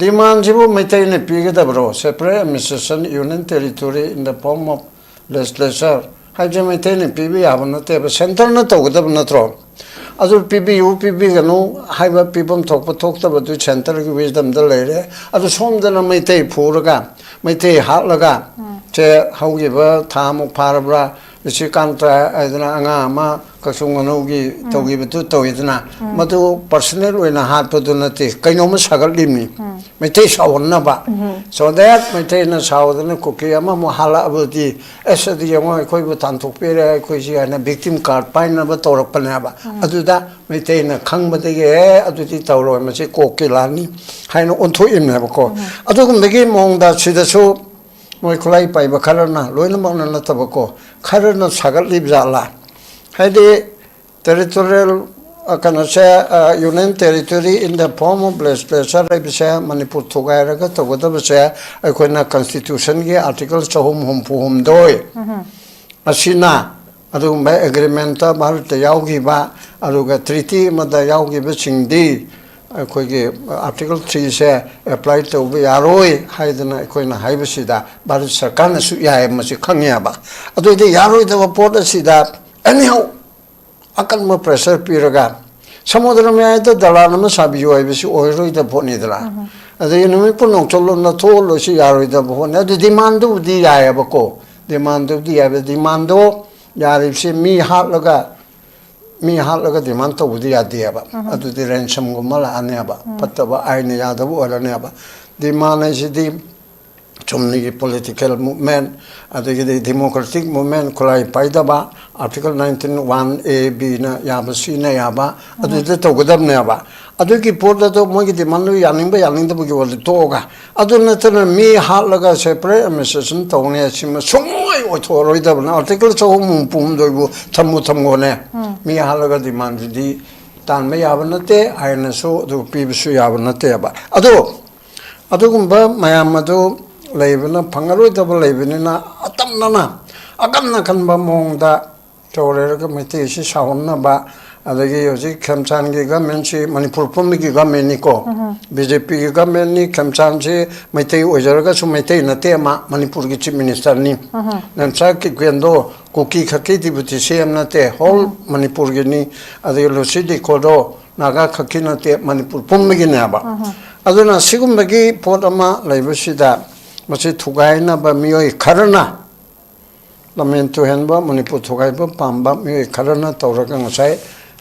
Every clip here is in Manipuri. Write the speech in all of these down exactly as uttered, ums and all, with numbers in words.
Demandꯁꯤꯕꯨ ꯃꯩꯇꯩꯅ ꯄꯤꯒꯗꯕ꯭ꯔꯣ? Separate administration, union territory in the form of legislature ꯍꯥꯏꯕꯁꯦ ꯃꯩꯇꯩꯅ ꯄꯤꯕ ꯌꯥꯕ ꯅꯠꯇꯦꯕ, centreꯅ ꯇꯧꯒꯗꯕ ꯅꯠꯇ꯭ꯔꯣ? ꯑꯗꯨ ꯄꯤꯕꯤꯌꯨ ꯄꯤꯕꯤꯒꯅꯨ ꯍꯥꯏꯕ, ꯄꯤꯐꯝ ꯊꯣꯛꯄ ꯊꯣꯛꯇꯕꯗꯨ centreꯒꯤ wisdomꯗ ꯂꯩꯔꯦ꯫ ꯑꯗꯨ ꯁꯣꯝꯗꯅ ꯃꯩꯇꯩ ꯐꯨꯔꯒ, ꯃꯩꯇꯩ ꯍꯥꯠꯂꯒ, ꯁꯦ ꯍꯧꯈꯤꯕ ꯊꯥꯃꯨꯛ ꯐꯥꯔꯕ꯭ꯔꯥ, ꯅꯤꯁꯤꯀꯥꯟꯇ ꯍꯥꯏꯗꯅ ꯑꯉꯥꯡ ꯑꯃ ꯀꯛꯆꯤꯡ ꯈꯨꯅꯧꯒꯤ ꯇꯧꯈꯤꯕꯗꯨ ꯇꯧꯋꯤꯗꯅ, ꯃꯗꯨ personal ꯑꯣꯏꯅ ꯍꯥꯠꯄꯗꯨ ꯅꯠꯇꯦ, ꯀꯩꯅꯣꯝꯃ ꯁꯥꯒꯠꯂꯤꯕꯅꯤ꯫ ꯃꯩꯇꯩ ꯁꯥꯎꯍꯟꯅꯕ꯫ So that ꯃꯩꯇꯩꯅ ꯁꯥꯎꯗꯅ ꯀꯨꯀꯤ ꯑꯃꯃꯨꯛ ꯍꯥꯠꯂꯛꯑꯕꯗꯤ, ꯑꯁ, ꯑꯗꯨ ꯌꯦꯡꯉꯣ, ꯑꯩꯈꯣꯏꯕꯨ ꯇꯥꯟꯊꯣꯛꯄꯤꯔꯦ, ꯑꯩꯈꯣꯏꯁꯤ ꯍꯥꯏꯅ victim card ꯄꯥꯏꯅꯕ ꯇꯧꯔꯛꯄꯅꯦꯕ꯫ ꯑꯗꯨꯗ ꯃꯩꯇꯩꯅ ꯈꯪꯕꯗꯒꯤ, "ꯑꯦ, ꯑꯗꯨꯗꯤ ꯇꯧꯔꯣꯏ, ꯃꯁꯤ ꯀꯣꯛꯀꯤ ꯂꯥꯟꯅꯤ" ꯍꯥꯏꯅ ꯑꯣꯟꯊꯣꯛꯏꯕꯅꯦꯕꯀꯣ꯫ ꯑꯗꯨꯒꯨꯝꯕꯒꯤ ꯃꯑꯣꯡꯗ ꯁꯤꯗꯁꯨ ꯃꯣꯏ ꯈꯨꯠꯂꯥꯏ ꯄꯥꯏꯕ ꯈꯔꯅ, ꯂꯣꯏꯅꯃꯛꯅ ꯅꯠꯇꯕꯀꯣ, ꯈꯔꯅ ꯁꯥꯒꯠꯂꯤꯕ ꯖꯥꯠꯂꯥ? ꯍꯥꯏꯗꯤ, territorial, ꯑ, ꯀꯩꯅꯣꯁꯦ, ꯑ, union territory in the form of legislature ꯍꯥꯏꯕꯁꯦ, ꯃꯅꯤꯄꯨꯔ ꯊꯨꯒꯥꯏꯔꯒ ꯇꯧꯒꯗꯕꯁꯦ, ꯑꯩꯈꯣꯏꯅ constitutionꯒꯤ article ꯆꯍꯨꯝ ꯍꯨꯝꯐꯨ ꯍꯨꯝꯗꯣꯏ ꯑꯁꯤꯅ, ꯑꯗꯨꯒꯨꯝꯕ agreementꯇ ꯚꯥꯔꯠꯇ ꯌꯥꯎꯈꯤꯕ, ꯑꯗꯨꯒ treaty ꯑꯃꯗ ꯌꯥꯎꯈꯤꯕꯁꯤꯡꯗꯤ ꯑꯩꯈꯣꯏꯒꯤ article threeꯁꯦ apply ꯇꯧꯕ ꯌꯥꯔꯣꯏ ꯍꯥꯏꯗꯅ ꯑꯩꯈꯣꯏꯅ ꯍꯥꯏꯕꯁꯤꯗ, ꯚꯥꯔꯠ ꯁꯔꯀꯥꯔꯅꯁꯨ ꯌꯥꯏ, ꯃꯁꯤ ꯈꯪꯉꯦꯕ꯫ ꯑꯗꯨ ꯑꯣꯏꯗꯤ ꯌꯥꯔꯣꯏꯗꯕ ꯄꯣꯠ ꯑꯁꯤꯗ anyhow ꯑꯀꯟꯕ pressure ꯄꯤꯔꯒ ꯁꯃꯨꯗ꯭ꯔ ꯃꯌꯥꯏꯗ ꯗꯂꯥꯟ ꯑꯃ ꯁꯥꯕꯤꯌꯨ ꯍꯥꯏꯕꯁꯤ ꯑꯣꯏꯔꯣꯏꯗꯕ ꯄꯣꯠꯅꯤꯗꯅ꯫ ꯑꯗꯒꯤ ꯅꯨꯃꯤꯠ ꯄꯨꯝꯅꯃꯛ ꯆꯣꯠꯂꯣꯝꯗ ꯊꯣꯛꯍꯜꯂꯣꯏꯁꯤ ꯌꯥꯔꯣꯏꯗꯕ ꯄꯣꯠꯅꯤ꯫ ꯑꯗꯨ demandꯗꯨꯕꯨꯗꯤ ꯌꯥꯏꯑꯕꯀꯣ, demandꯗꯨꯕꯨꯗꯤ ꯌꯥꯏꯕ꯫ Demandꯗꯣ ꯌꯥꯔꯤꯕꯁꯤ ꯃꯤ ꯍꯥꯠꯂꯒ, ꯃꯤ ꯍꯥꯠꯂꯒ demand ꯇꯧꯕꯗꯤ ꯌꯥꯗꯦꯕ꯫ ꯑꯗꯨꯗꯤ ransomꯒꯨꯝꯕ ꯂꯥꯛꯑꯅꯦꯕ, ꯐꯠꯇꯕ ꯑꯥꯏꯟꯅ ꯌꯥꯗꯕ ꯑꯣꯏꯔꯅꯦꯕ꯫ Demand ꯍꯥꯏꯁꯤꯗꯤ ꯆꯨꯝꯅꯒꯤ political movement, ꯑꯗꯒꯤꯗꯤ democratic movement, ꯈꯨꯠꯂꯥꯏ ꯄꯥꯏꯗꯕ, article nineteen one A Bꯅ ꯌꯥꯕ, Cꯅ ꯌꯥꯕ, ꯑꯗꯨꯗ ꯇꯧꯒꯗꯕꯅꯦꯕ꯫ ꯑꯗꯨꯒꯤ ꯄꯣꯠ ꯑꯗꯣ ꯃꯣꯏꯒꯤ demandꯗꯨ ꯌꯥꯅꯤꯡꯕ ꯌꯥꯅꯤꯡꯗꯕꯒꯤ ꯋꯥꯔꯤ ꯇꯣꯛꯑꯒ, ꯑꯗꯨ ꯅꯠꯇꯅ ꯃꯤ ꯍꯥꯠꯂꯒ separate administration ꯇꯧꯅꯤ ꯍꯥꯏꯁꯤꯃ ꯁꯨꯡꯑꯣꯏ ꯑꯣꯏꯊꯣꯛꯑꯔꯣꯏꯗꯕꯅꯤ꯫ Article ꯆꯍꯨꯝ ꯍꯨꯝꯐꯨ ꯍꯨꯝꯗꯣꯏꯕꯨ ꯊꯝꯃꯨ ꯊꯝꯃꯣꯅꯦ꯫ ꯃꯤ ꯍꯥꯠꯂꯒ demandꯗꯨꯗꯤ ꯇꯥꯟꯕ ꯌꯥꯕ ꯅꯠꯇꯦ, ꯑꯥꯏꯟꯅꯁꯨ ꯑꯗꯨ ꯄꯤꯕꯁꯨ ꯌꯥꯕ ꯅꯠꯇꯦꯕ꯫ ꯑꯗꯣ ꯑꯗꯨꯒꯨꯝꯕ ꯃꯌꯥꯝ ꯑꯗꯨ ꯂꯩꯕꯅ, ꯐꯪꯉꯔꯣꯏꯗꯕ ꯂꯩꯕꯅꯤꯅ, ꯑꯇꯝꯅꯅ ꯑꯀꯟ ꯑꯀꯟꯕ ꯃꯑꯣꯡꯗ ꯆꯧꯔꯦꯔꯒ ꯃꯩꯇꯩ ꯑꯁꯤ ꯁꯥꯎꯍꯟꯅꯕ, ꯑꯗꯒꯤ ꯍꯧꯖꯤꯛ ꯈꯦꯝꯆꯥꯟꯒꯤ ꯒꯃꯦꯟꯁꯤ ꯃꯅꯤꯄꯨꯔ ꯄꯨꯝꯕꯒꯤ ꯒꯃꯦꯟꯅꯤꯀꯣ꯫ ꯕꯤ ꯖꯦ ꯄꯤꯒꯤ ꯒꯃꯦꯟꯅꯤ꯫ ꯈꯦꯝꯆꯥꯟꯁꯤ ꯃꯩꯇꯩ ꯑꯣꯏꯖꯔꯒꯁꯨ ꯃꯩꯇꯩ ꯅꯠꯇꯦ, ꯃꯥ ꯃꯅꯤꯄꯨꯔꯒꯤ ꯆꯤꯐ ꯃꯤꯅꯤꯁꯇꯔꯅꯤ꯫ ꯅꯦꯝꯆꯥ ꯀꯤꯞꯒꯦꯟꯗꯣ ꯀꯨꯀꯤ ꯈꯛꯀꯤ ꯗꯤꯄꯨꯇꯤ ꯁꯤ ꯑꯦꯝ ꯅꯠꯇꯦ, ꯍꯣꯜ ꯃꯅꯤꯄꯨꯔꯒꯤꯅꯤ꯫ ꯑꯗꯒꯤ ꯂꯨꯁꯤ ꯗꯤꯈꯣꯗꯣ ꯅꯥꯒꯥ ꯈꯛꯀꯤ ꯅꯠꯇꯦ, ꯃꯅꯤꯄꯨꯔ ꯄꯨꯝꯕꯒꯤꯅꯦꯕ꯫ ꯑꯗꯨꯅ ꯁꯤꯒꯨꯝꯕꯒꯤ ꯄꯣꯠ ꯑꯃ ꯂꯩꯕꯁꯤꯗ ꯃꯁꯤ ꯊꯨꯒꯥꯏꯅꯕ ꯃꯤꯑꯣꯏ ꯈꯔꯅ, ꯂꯝꯍꯦꯟ ꯇꯨꯍꯦꯟꯕ, ꯃꯅꯤꯄꯨꯔ ꯊꯨꯒꯥꯏꯕ ꯄꯥꯝꯕ ꯃꯤꯑꯣꯏ ꯈꯔꯅ ꯇꯧꯔꯒ ꯉꯁꯥꯏ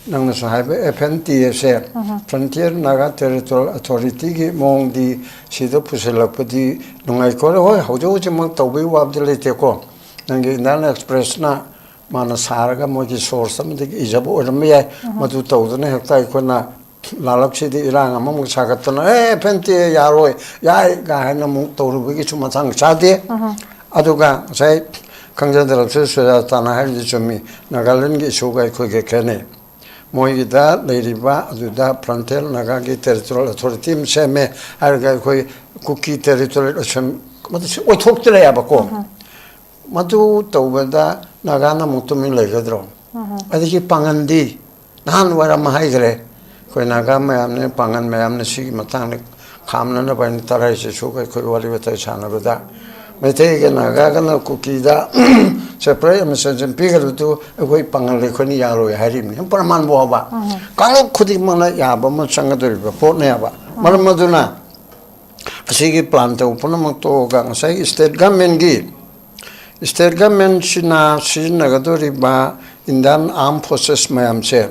ꯅꯪꯅꯁꯨ ꯍꯥꯏꯕ ꯑꯦꯐ ꯑꯦꯟ ꯇꯤ ꯑꯦꯁꯦ, Frontier Naga Territorial Authorityꯒꯤ ꯃꯑꯣꯡꯗꯤ ꯁꯤꯗ ꯄꯨꯁꯤꯜꯂꯛꯄꯗꯤ ꯅꯨꯡꯉꯥꯏꯈꯣꯔꯦ꯫ ꯍꯣꯏ, ꯍꯧꯖꯤꯛ ꯍꯧꯖꯤꯛꯃꯛ ꯇꯧꯕꯒꯤ ꯋꯥꯕꯗꯤ ꯂꯩꯇꯦꯀꯣ꯫ ꯅꯪꯒꯤ ꯏꯟꯗꯤꯌꯥꯟ ꯑꯦꯛꯁꯄ꯭ꯔꯦꯁꯅ ꯃꯥꯅ ꯁꯥꯔꯒ ꯃꯣꯏꯒꯤ ꯁꯣꯔꯁ ꯑꯃꯗꯒꯤ ꯏꯖꯕ ꯑꯣꯏꯔꯝꯕ ꯌꯥꯏ꯫ ꯃꯗꯨ ꯇꯧꯗꯅ ꯍꯦꯛꯇ ꯑꯩꯈꯣꯏꯅ ꯂꯥꯂꯛꯁꯤꯗ ꯏꯔꯥꯡ ꯑꯃꯃꯨꯛ ꯁꯥꯒꯠꯇꯅ, "ꯑꯦ, ꯑꯦꯐ ꯑꯦꯟ ꯇꯤ ꯑꯦ ꯌꯥꯔꯣꯏ, ꯌꯥꯏ" ꯀꯥꯏꯅ ꯑꯃꯨꯛ ꯇꯧꯔꯨꯕꯒꯤꯁꯨ ꯃꯇꯥꯡ ꯆꯥꯗꯦ꯫ ꯑꯗꯨꯒ ꯉꯁꯥꯏ ꯈꯪꯖꯗ꯭ꯔꯕꯁꯨ ꯁꯨꯖꯥꯇꯥꯅ ꯍꯥꯏꯔꯤꯗꯨ ꯆꯨꯝꯃꯤ, ꯅꯥꯒꯥꯂꯦꯟꯒꯤ ꯏꯁꯨꯒ ꯑꯩꯈꯣꯏꯒ ꯈꯦꯠꯅꯩ꯫ ꯃꯣꯏꯒꯤꯗ ꯂꯩꯔꯤꯕ ꯑꯗꯨꯗ Frontier Nagaꯒꯤ Territorial Authority ꯑꯃ ꯁꯦꯝꯃꯦ ꯍꯥꯏꯔꯒ ꯑꯩꯈꯣꯏ ꯀꯨꯀꯤ Territorial Assembly ꯃꯗꯨꯁꯨ ꯑꯣꯏꯊꯣꯛꯇ꯭ꯔꯦꯕꯀꯣ꯫ ꯃꯗꯨ ꯇꯧꯕꯗ ꯅꯥꯒꯥꯅ ꯑꯃꯨꯛ ꯇꯨꯃꯤꯟ ꯂꯩꯒꯗ꯭ꯔꯣ? ꯑꯗꯒꯤ ꯄꯥꯡꯒꯟꯗꯤ ꯅꯍꯥꯟ ꯋꯥꯏꯔꯝ ꯍꯥꯏꯈ꯭ꯔꯦ, ꯑꯩꯈꯣꯏ ꯅꯥꯒꯥ ꯃꯌꯥꯝꯅ, ꯄꯥꯡꯒꯟ ꯃꯌꯥꯝꯅ ꯁꯤꯒꯤ ꯃꯇꯥꯡꯗ ꯈꯥꯝꯅꯅꯕ ꯍꯥꯏꯅ ꯇꯔꯥꯏꯁꯤꯁꯨ ꯑꯩꯈꯣꯏ ꯋꯥꯔꯤ ꯋꯥꯇꯥꯏ ꯁꯥꯟꯅꯕꯗ ꯃꯩꯇꯩꯒ ꯅꯥꯒꯥꯒꯅ ꯀꯨꯀꯤꯗ separate administration ꯄꯤꯒꯗꯕꯗꯨ ꯑꯩꯈꯣꯏ ꯄꯥꯡꯒꯜ ꯑꯩꯈꯣꯏꯅ ꯌꯥꯔꯣꯏ ꯍꯥꯏꯔꯤꯕꯅꯤ꯫ ꯄ꯭ꯔꯃꯥꯟ ꯐꯥꯎꯕ ꯀꯥꯡꯂꯨꯞ ꯈꯨꯗꯤꯡꯃꯛꯅ ꯌꯥꯕ ꯑꯃ ꯆꯪꯒꯗꯧꯔꯤꯕ ꯄꯣꯠꯅꯦꯕ꯫ ꯃꯔꯝ ꯑꯗꯨꯅ ꯑꯁꯤꯒꯤ plan ꯇꯧꯕ ꯄꯨꯝꯅꯃꯛ ꯇꯣꯛꯑꯒ ꯉꯁꯥꯏꯒꯤ state governmentꯒꯤ, state governmentꯁꯤꯅ ꯁꯤꯖꯤꯟꯅꯒꯗꯧꯔꯤꯕ Indian Armed Forces ꯃꯌꯥꯝꯁꯦ,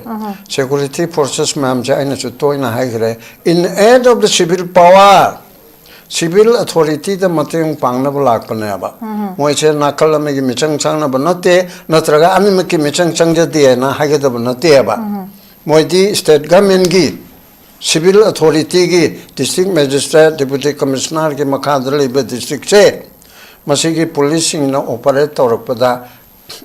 security forces ꯃꯌꯥꯝꯁꯦ ꯑꯩꯅꯁꯨ ꯇꯣꯏꯅ ꯍꯥꯏꯈ꯭ꯔꯦ, in aid of the civil power, civil authorityꯗ ꯃꯇꯦꯡ ꯄꯥꯡꯅꯕ ꯂꯥꯛꯄꯅꯦꯕ꯫ ꯃꯣꯏꯁꯦ ꯅꯥꯀꯜ ꯑꯃꯒꯤ ꯃꯤꯆꯪ ꯆꯪꯅꯕ ꯅꯠꯇꯦ, ꯅꯠꯇ꯭ꯔꯒ ꯑꯅꯤꯃꯛꯀꯤ ꯃꯤꯆꯪ ꯆꯪꯖꯗꯦꯅ ꯍꯥꯏꯒꯗꯕ ꯅꯠꯇꯦꯕ꯫ ꯃꯣꯏꯗꯤ state governmentꯒꯤ, civil authorityꯒꯤ, district magistrate, deputy commissionerꯒꯤ ꯃꯈꯥꯗ ꯂꯩꯕ districtꯁꯦ, ꯃꯁꯤꯒꯤ policeꯁꯤꯡꯅ operate ꯇꯧꯔꯛꯄꯗ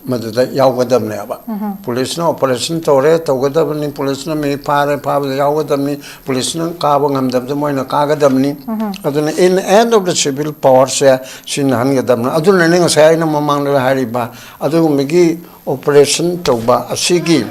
ꯃꯗꯨꯗ ꯌꯥꯎꯒꯗꯕꯅꯦꯕ꯫ Policeꯅ operation ꯇꯧꯔꯦ, ꯇꯧꯒꯗꯕꯅꯤ, policeꯅ ꯃꯤ ꯐꯥꯔꯦ, ꯐꯥꯕꯗ ꯌꯥꯎꯒꯗꯕꯅꯤ, policeꯅ ꯀꯥꯕ ꯉꯝꯗꯕꯗ ꯃꯣꯏꯅ ꯀꯥꯒꯗꯕꯅꯤ꯫ ꯑꯗꯨꯅ in aid of the civil powerꯁꯦ ꯁꯤꯖꯤꯟꯅꯍꯟꯒꯗꯕꯅꯤ꯫ ꯑꯗꯨꯅꯅꯦ ꯉꯁꯥꯏ ꯑꯩꯅ ꯃꯃꯥꯡꯗ ꯍꯥꯏꯔꯤꯕ ꯑꯗꯨꯒꯨꯝꯕꯒꯤ operation ꯇꯧꯕ ꯑꯁꯤꯒꯤ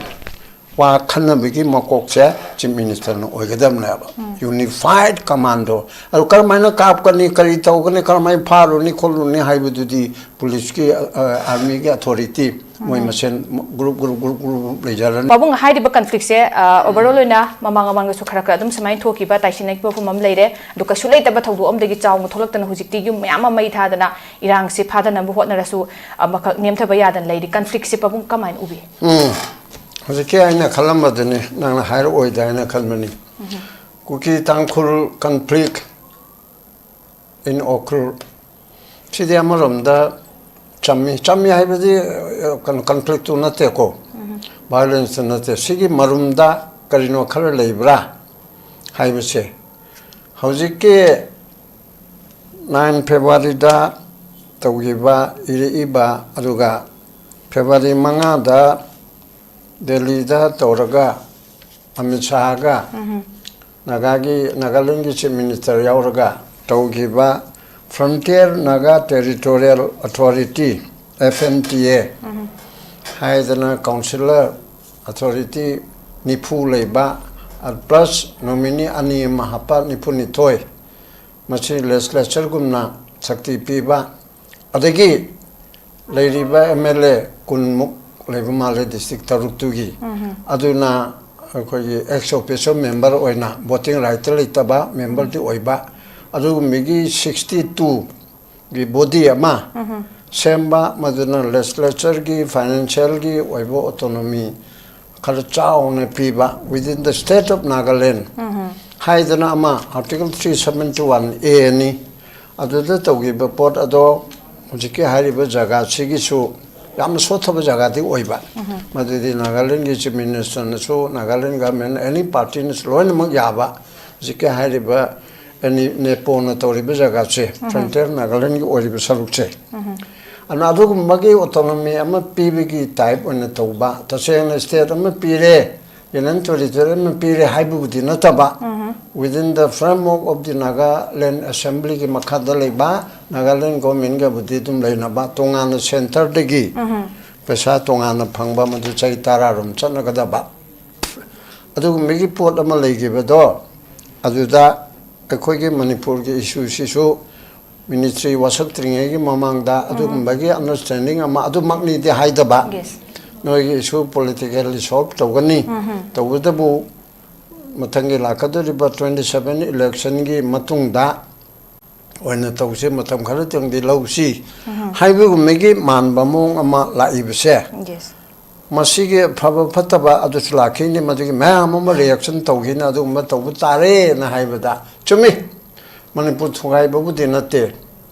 ꯋꯥ ꯈꯟꯅꯕꯒꯤ ꯃꯀꯣꯛꯁꯦ ꯆꯤꯐ ꯃꯤꯅꯤꯁꯇꯔꯅ ꯑꯣꯏꯒꯗꯕꯅꯦꯕ꯫ ꯌꯨꯅꯤꯐꯥꯏꯠ ꯀꯃꯥꯟꯗꯣ ꯑꯗꯨ ꯀꯔꯝꯍꯥꯏꯅ ꯀꯥꯞꯀꯅꯤ, ꯀꯔꯤ ꯇꯧꯒꯅꯤ, ꯀꯔꯝꯍꯥꯏꯅ ꯐꯥꯔꯨꯅꯤ ꯈꯣꯠꯂꯨꯅꯤ ꯍꯥꯏꯕꯗꯨꯗꯤ ꯄꯨꯂꯤꯁꯀꯤ, ꯑ, ꯑꯥꯔꯃꯤꯒꯤ ꯑꯣꯊꯣꯔꯤꯇꯤ ꯃꯣꯏ ꯃꯁꯦꯟ ꯒ꯭ꯔꯨꯞ ꯒ꯭ꯔꯨꯞ ꯒ꯭ꯔꯨꯞ ꯒ꯭ꯔꯨꯞ ꯂꯩꯖꯔꯅꯤ꯫ ꯄꯥꯕꯨꯡ, ꯍꯥꯏꯔꯤꯕ ꯀꯟꯐ꯭ꯂꯤꯛꯁꯦ ꯑꯣꯚꯔꯑꯣꯜ ꯑꯣꯏꯅ ꯃꯃꯥꯡ ꯃꯃꯥꯡꯗꯁꯨ ꯈꯔ ꯈꯔ ꯑꯗꯨꯝ ꯁꯨꯃꯥꯏꯅ ꯊꯣꯛꯈꯤꯕ, ꯇꯥꯏꯁꯤꯟꯅꯈꯤꯕ ꯃꯐꯝ ꯑꯃ ꯂꯩꯔꯦ꯫ ꯑꯗꯨ ꯀꯩꯁꯨ ꯂꯩꯇꯕ ꯊꯧꯗꯣꯛ ꯑꯃꯗꯒꯤ ꯆꯥꯎꯅ ꯊꯣꯛꯂꯛꯇꯅ ꯍꯧꯖꯤꯛꯇꯤ ꯌꯨꯝ ꯃꯌꯥꯝ ꯑꯃ ꯃꯩ ꯊꯥꯗꯅ ꯏꯔꯥꯡꯁꯦ ꯐꯥꯗꯅꯕ ꯍꯣꯠꯅꯔꯁꯨ ꯑꯃꯈꯛ ꯅꯦꯝꯊꯕ ꯌꯥꯗꯅ ꯂꯩꯔꯤ꯫ ꯀꯟꯐ꯭ꯂꯤꯛꯁꯦ ꯄꯥꯕꯨꯡ ꯀꯃꯥꯏꯅ ꯎꯕꯤ? ꯎꯝ, ꯍꯧꯖꯤꯛꯀꯤ ꯑꯩꯅ ꯈꯜꯂꯝꯕꯗꯨꯅꯤ, ꯅꯪꯅ ꯍꯥꯏꯔꯛꯑꯣꯏꯗ꯭ꯔꯥ ꯍꯥꯏꯅ ꯈꯟꯕꯅꯤ꯫ ꯀꯨꯀꯤ ꯇꯥꯡꯈꯨꯜ ꯀꯟꯐ꯭ꯂꯤꯛ ꯏꯟ ꯎꯈ꯭ꯔꯨꯜ, ꯁꯤꯗꯤ ꯑꯃꯔꯣꯝꯗ ꯆꯝꯃꯤ꯫ ꯆꯝꯃꯤ ꯍꯥꯏꯕꯗꯤ, ꯑ, ꯀꯩꯅꯣ, ꯀꯟꯐ꯭ꯂꯤꯛꯇꯨ ꯅꯠꯇꯦꯀꯣ, ꯚꯥꯏꯑꯣꯂꯦꯟꯁꯇꯨ ꯅꯠꯇꯦ꯫ ꯁꯤꯒꯤ ꯃꯔꯨꯝꯗ ꯀꯔꯤꯅꯣ ꯈꯔ ꯂꯩꯕ꯭ꯔꯥ ꯍꯥꯏꯕꯁꯦ, ꯍꯧꯖꯤꯛꯀꯤ ꯅꯥꯏꯟ ꯐꯦꯕ꯭ꯔꯨꯋꯥꯔꯤꯗ ꯇꯧꯈꯤꯕ, ꯏꯔꯛꯏꯕ, ꯑꯗꯨꯒ ꯐꯦꯕ꯭ꯔꯨꯋꯥꯔꯤ ꯃꯉꯥꯗ ꯗꯦꯜꯂꯤꯗ ꯇꯧꯔꯒ ꯑꯃꯤꯠ ꯁꯥꯍꯒ ꯅꯥꯒꯥꯒꯤ, ꯅꯥꯒꯥꯂꯦꯟꯒꯤ ꯆꯤꯐ ꯃꯤꯅꯤꯁꯇꯔ ꯌꯥꯎꯔꯒ ꯇꯧꯈꯤꯕ Frontier Naga Territorial Authority, F N T A, ꯍꯥꯏꯗꯅ ꯀꯥꯎꯟꯁꯤꯂꯔ ꯑꯣꯊꯣꯔꯤꯇꯤ ꯅꯤꯐꯨ ꯂꯩꯕ, ꯄ꯭ꯂꯁ ꯅꯣꯃꯤꯅꯤ ꯑꯅꯤ ꯑꯃ ꯍꯥꯞꯄ ꯅꯤꯐꯨꯅꯤꯊꯣꯏ, ꯃꯁꯤ ꯂꯦꯖꯤꯁꯂꯦꯆꯔꯒꯨꯝꯅ ꯁꯛꯇꯤ ꯄꯤꯕ, ꯑꯗꯒꯤ ꯂꯩꯔꯤꯕ ꯑꯦꯝ ꯑꯦꯜ ꯑꯦ ꯀꯨꯟꯃꯨꯛ ꯂꯩꯕ ꯃꯥꯜꯂꯦ ꯗꯤꯁꯇ꯭ꯔꯤꯛ ꯇꯔꯨꯛꯇꯨꯒꯤ꯫ ꯑꯗꯨꯅ ꯑꯩꯈꯣꯏꯒꯤ ꯑꯦꯛꯁ ꯑꯣꯐꯤꯁꯤꯌꯣ ꯃꯦꯝꯕꯔ ꯑꯣꯏꯅ ꯚꯣꯇꯤꯡ ꯔꯥꯏꯠꯇ ꯂꯩꯇꯕ ꯃꯦꯝꯕꯔꯗꯤ ꯑꯣꯏꯕ, ꯑꯗꯨꯒꯨꯝꯕꯒꯤ ꯁꯤꯛꯁꯇꯤ ꯇꯨꯒꯤ ꯕꯣꯗꯤ ꯑꯃ ꯁꯦꯝꯕ, ꯃꯗꯨꯅ ꯂꯦꯖꯤꯁꯂꯦꯆꯔꯒꯤ, ꯐꯥꯏꯅꯥꯟꯁꯤꯌꯦꯜꯒꯤ ꯑꯣꯏꯕ ꯑꯣꯇꯣꯅꯣꯃꯤ ꯈꯔ ꯆꯥꯎꯅ ꯄꯤꯕ, within the state of Nagaland ꯍꯥꯏꯗꯅ ꯑꯃ, Article three seventy one A ꯅꯤ꯫ ꯑꯗꯨꯗ ꯇꯧꯈꯤꯕ ꯄꯣꯠ ꯑꯗꯣ ꯍꯧꯖꯤꯛꯀꯤ ꯍꯥꯏꯔꯤꯕ ꯖꯒꯥꯁꯤꯒꯤꯁꯨ ꯌꯥꯝꯅ ꯁꯣꯠꯊꯕ ꯖꯒꯥꯗꯤ ꯑꯣꯏꯕ꯫ ꯃꯗꯨꯗꯤ ꯅꯥꯒꯥꯂꯦꯟꯒꯤ ꯆꯤꯐ ꯃꯤꯅꯤꯁꯇꯔꯅꯁꯨ, ꯅꯥꯒꯥꯂꯦꯟ ꯒꯚꯔꯟꯃꯦꯟ, ꯑꯦꯅꯤ ꯄꯥꯔꯇꯤꯅꯁꯨ ꯂꯣꯏꯅꯃꯛ ꯌꯥꯕ, ꯍꯧꯖꯤꯛꯀꯤ ꯍꯥꯏꯔꯤꯕ ꯑꯦꯅꯤ ꯅꯦꯄꯣꯅ ꯇꯧꯔꯤꯕ ꯖꯒꯥꯁꯦ, ꯐ꯭ꯔꯟꯇꯤꯌꯔ ꯅꯥꯒꯥꯂꯦꯟꯒꯤ ꯑꯣꯏꯔꯤꯕ ꯁꯔꯨꯛꯁꯦ꯫ ꯑꯗꯨꯅ ꯑꯗꯨꯒꯨꯝꯕꯒꯤ ꯑꯣꯇꯣꯅꯣꯃꯤ ꯑꯃ ꯄꯤꯕꯒꯤ ꯇꯥꯏꯞ ꯑꯣꯏꯅ ꯇꯧꯕ, ꯇꯁꯦꯡꯅ ꯁ꯭ꯇꯦꯠ ꯑꯃ ꯄꯤꯔꯦ, ꯌꯨꯅꯤꯌꯟ ꯇꯦꯔꯤꯇꯣꯔꯤ ꯑꯃ ꯄꯤꯔꯦ ꯍꯥꯏꯕꯕꯨꯗꯤ ꯅꯠꯇꯕ, within the framework of the Nagaland Assembly ꯒꯤ ꯃꯈꯥꯗ ꯂꯩꯕ ꯅꯥꯒꯥꯂꯦꯟ ꯒꯣꯔꯃꯦꯟꯒꯕꯨꯗꯤ ꯑꯗꯨꯝ ꯂꯩꯅꯕ, ꯇꯣꯉꯥꯟꯅ ꯁꯦꯟꯇꯔꯗꯒꯤ ꯄꯩꯁꯥ ꯇꯣꯉꯥꯟꯅ ꯐꯪꯕ, ꯃꯗꯨ ꯆꯍꯤ ꯇꯔꯥꯔꯣꯝ ꯆꯠꯅꯒꯗꯕ꯫ ꯑꯗꯨꯒꯨꯝꯕꯒꯤ ꯄꯣꯠ ꯑꯃ ꯂꯩꯈꯤꯕꯗꯣ, ꯑꯗꯨꯗ ꯑꯩꯈꯣꯏꯒꯤ ꯃꯅꯤꯄꯨꯔꯒꯤ ꯏꯁꯨꯁꯤꯁꯨ ꯃꯤꯅꯤꯁꯇ꯭ꯔꯤ ꯋꯥꯁꯛꯇ꯭ꯔꯤꯉꯩꯒꯤ ꯃꯃꯥꯡꯗ ꯑꯗꯨꯒꯨꯝꯕꯒꯤ ꯑꯟꯗꯔꯁ꯭ꯇꯦꯟꯗꯤꯡ ꯑꯃ ꯑꯗꯨꯃꯛꯅꯤꯗꯤ ꯍꯥꯏꯗꯕ, Yes. ꯅꯣꯏꯒꯤ ꯏꯁꯨ ꯄꯣꯂꯤꯇꯤꯀꯦꯜꯂꯤ ꯁꯣꯜꯕ ꯇꯧꯒꯅꯤ꯫ ꯇꯧꯕꯇꯕꯨ ꯃꯊꯪꯒꯤ ꯂꯥꯛꯀꯗꯧꯔꯤꯕ ꯇ꯭ꯋꯦꯟꯇꯤ ꯁꯚꯦꯟ ꯏꯂꯦꯛꯁꯟꯒꯤ ꯃꯇꯨꯡꯗ ꯑꯣꯏꯅ ꯇꯧꯁꯤ, ꯃꯇꯝ ꯈꯔꯇꯪꯗꯤ ꯂꯧꯁꯤ ꯍꯥꯏꯕꯒꯨꯝꯕꯒꯤ ꯃꯥꯟꯕ ꯃꯑꯣꯡ ꯑꯃ ꯂꯥꯛꯏꯕꯁꯦ, Yes. ꯃꯁꯤꯒꯤ ꯐꯕ ꯐꯠꯇꯕ ꯑꯗꯨꯁꯨ ꯂꯥꯛꯈꯤꯅꯤ, ꯃꯗꯨꯒꯤ ꯃꯌꯥꯝ ꯑꯃ ꯔꯤꯌꯦꯛꯁꯟ ꯇꯧꯈꯤꯅꯤ꯫ ꯑꯗꯨꯒꯨꯝꯕ ꯇꯧꯕ ꯇꯥꯔꯦꯅ ꯍꯥꯏꯕꯗ ꯆꯨꯝꯃꯤ, ꯃꯅꯤꯄꯨꯔ ꯊꯨꯒꯥꯏꯕꯕꯨꯗꯤ ꯅꯠꯇꯦ꯫